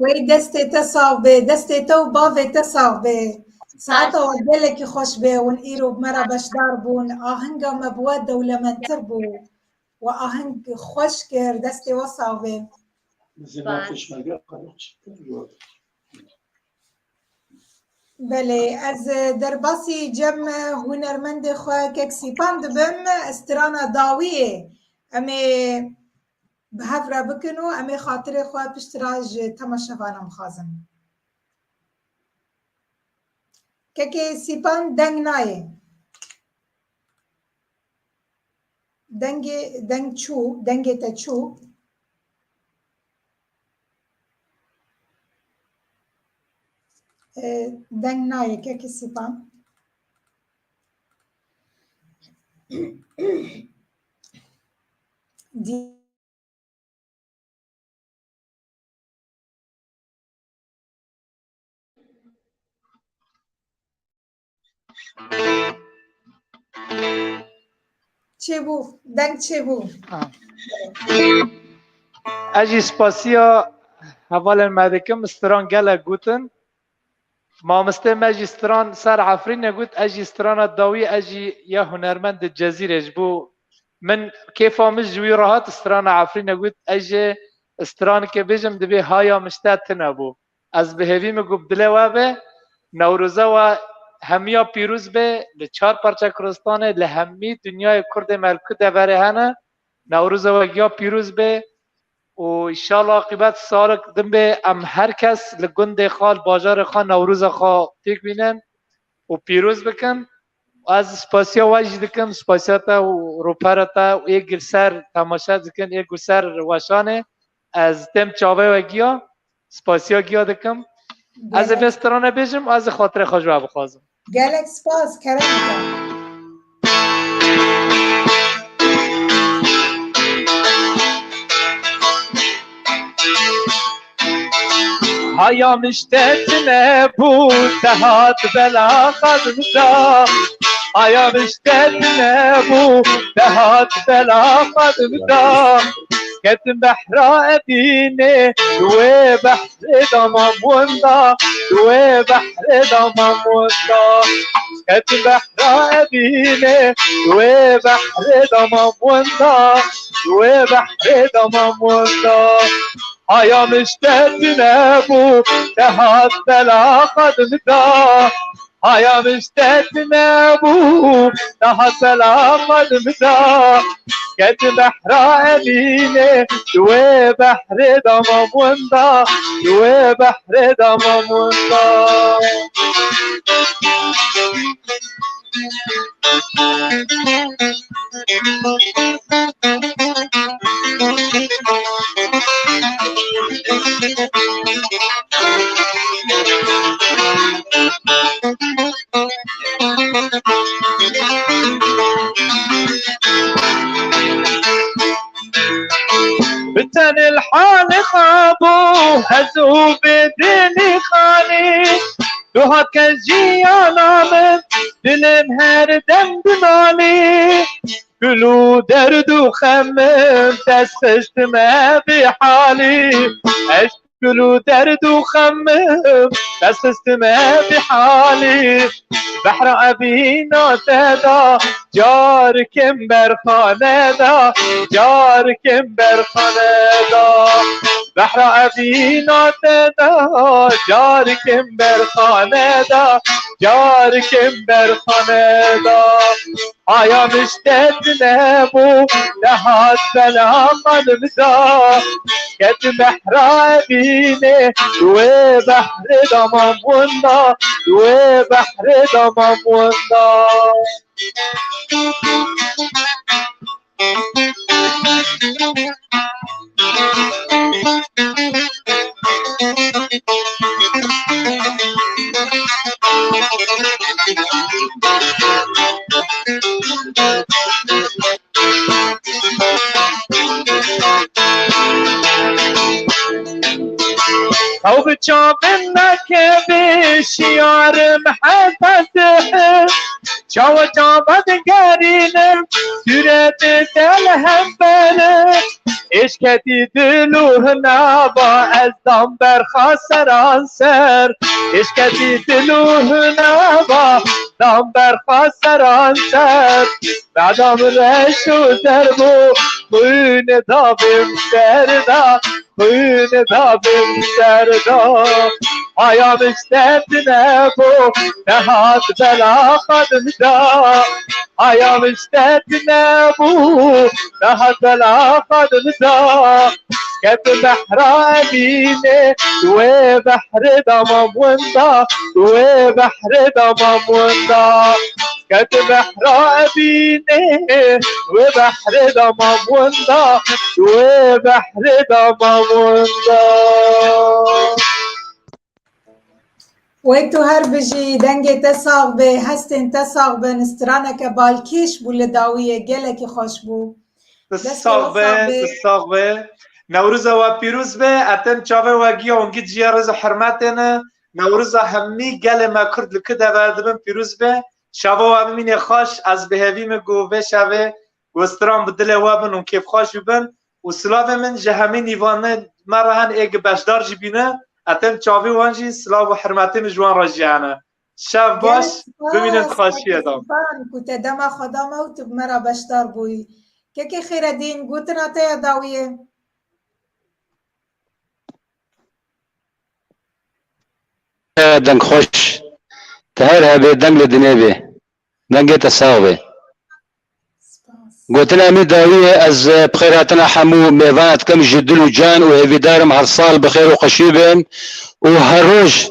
Wey destê te sax be, destê te û bavê te sax be. Saeta we gelekî xweş be, hûn îro bi me re beşdar bûn. Ahinga me bi we dewlemendtir bû. We ahing xweş kir, destê we sax be. Spas. Belê, ez derbasî cem hunermendê xwe kek Sîpan dibim, strana dawiyê em ê bi hev re bikin û em ê xatirê xwe pişt re ji temaşevanan bixwazin. Kekê Sîpan deng nayê. Dengê, deng çû, dengê te çû. E, deng nayê kekê Sîpan. Di- Çêbû, deng çêbû. Ha. Ez jî spasiya hevalên me dikim, stran gelek gotin. Mamostê me jî stran ser Efrînê got, ez jî strana dawî, ez jî ya hunermend di Cezîrê ji bo min kêfa min ji wî re hat, strana Efrînê got, ez jî stranekê bêjim, dibê haya min ji te tune bû. Ez bi hêvî min got, bi dilê we be, Newroza we hemiya pîroz be, li çar parça Kurdistanê, li hemî dinyayê Kurdê me li ku deverê hene, Newroza we giya pîroz be û înşallah qîbet sarik din be, em her kes li gundê xwe, li bajarê xwe Newroza xwe têk bînin û pîroz bikin. Ez spasiya we jî dikim, spasiya te û rûpera te û ê gulser temaşe dikin, ê gulser weşanê. Ez têm çavê we giya, spasiya giya dikim. Ez ê vê strane bêjim, ez ê xatirê xwe ji we bixwazim. Gelek spas, kerem dikim. Haya min ji te tune bû, te hat bela xwe min da. Haya min ji te tune bû, te hat bela xwe min da. Ketim behra Evînê, wê behr Rêda mam winda, wê behrê da mam winda. Ketim behra Evînê, wê behrê da mam winda, wê behrê da mam winda. Haya min ji te tune bû, te hat bela xwe min da. Haya min ji te tune bû, te hat bela xwe min da. Ketim behra Evînê, di wê behrê da mam winda, di wê behrê da mam winda. Bi tenê li halê xwe bû, ez û vê dilê xalê. Tu hat ke jiyana min, dilê min her dem dinalê. Kul û derd û xemim, dest xistime vê halê. Ez kul û derd û xemim, dest xistime vê halê. Behra Evîna te da, carikim berxane da, carikim berxane da. Behra Evîna te da, carikim berxane da, carikim berxane da. Haya min ji te tune bû, te hat bela xwe min da. Ketim behra Evînê, di wê behrê da mam winda, di wê behrê da mam winda. Çavin nekeve şiyarim hesesihir. Çawa çava digerînim, sûret tel hember. Eşketî dil û hinava ez dam berxa seran ser. Eşketî dil û hinava dam berxa seran ser. Bedam reş û zer bû, xwîn davim ser da. Xwîn dabim ser da, haya min ştet nebû, nehat bela xwe dimda. Haya min ştet nebû, nehat bela xwe dimda. Ket behra Emînê, wê behrê da mam winda, wê behrê da mam winda. Ket behra Emînê, wê behrê da mam winda, wê behrê da mam winda. Wê tu her bijî, dengê te sax be, hestên te sax bin, straneke balkêş bû li dawiyê, gelekî xweş bû. Tu Destê sax we be, sax be. Tu sax be. Newroza we pîroz be, etem çavê we giya û gî ciya rêz û hurmetê ne. Newroza hemî gelê me Kurd li ku de berdibin pîroz be. Şeva we bimîne xweş, ez bi hêvî me ku vê şevê ku stran bi dilê we bin û kêfxweş bibin û silavê min ji hemî nîvanê me re hen ê gi beşdar jî bîne, etem çavî wan jî silav û hurmetê min ji wan re jî hene. Şev baş, bimînin spas, xweşiyê de. Gelek spas, ku te dema xwe da me û tu bi me re beşdar bûyî. Kekê Xêredîn, gotina te ya dawiyê. Deng xweş. Te her hebê deng li dinê bê. Dengê te sax be. Spas. Gotina min dawiyê, ez, e, bi xêr hatina hemû mêvana dikim ji dil û can û hêvîdarim her sal bi xêr û xweşî bin û her roj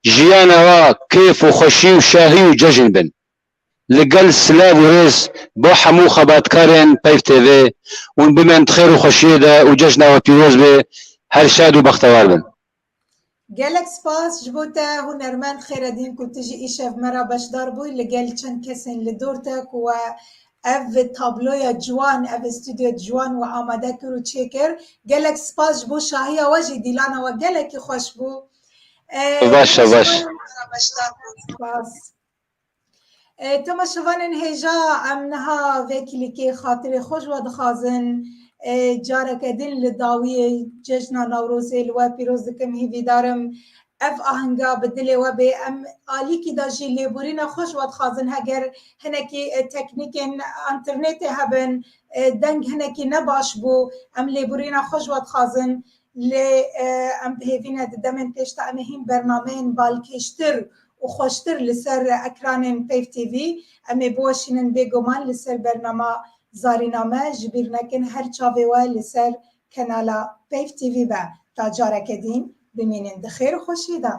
jiyana wa kêf û xweşî û şahî û cejn bin. Li gel silav û rêz bo hemû xebatkarên Peyv T V, hûn bimên di xêr û xweşiyê de û cejna we pîroz be, her şad û bextewar bin. Gelek spas ji bo te hunermend Xêredîn ku tu jî îşev me re beşdar bûyî li gel çend kesên li dor te ku we ev tabloya ciwan, ev stûdyo ciwan we amade kir û çêkir. Gelek spas ji bo şahiya we jî, dîlana we gelekî xweş bû. E, Baş e, baş. Spas. E, temaşevanên hêja, em niha vê kilîkê xatirê xwe ji we dixwazin. E, careke din li dawiyê cejna Newrozê li we pîroz dikim. Hîvîdar im ev ahenga bi dilê we bê. Em alîkî de jî lêborîna xwe ji we dixwazin. Heger hinekî, e, teknîkên înternetê hebin, e, deng hinekî ne baş bû, em lêborîna xwe ji we dixwazin. Lê, e, em bi hêvî ne di demên pêş de em ê hîn bernameyên balkêştir û xweştir li ser ekranên Peyv T V em ê biweşînin, bêguman li ser bernama Zarîna Me. Ji bîr nekin, her çavê we li ser kanala Peyv T V be. Ta careke dîn bimînin di xêr û xweşiyê de.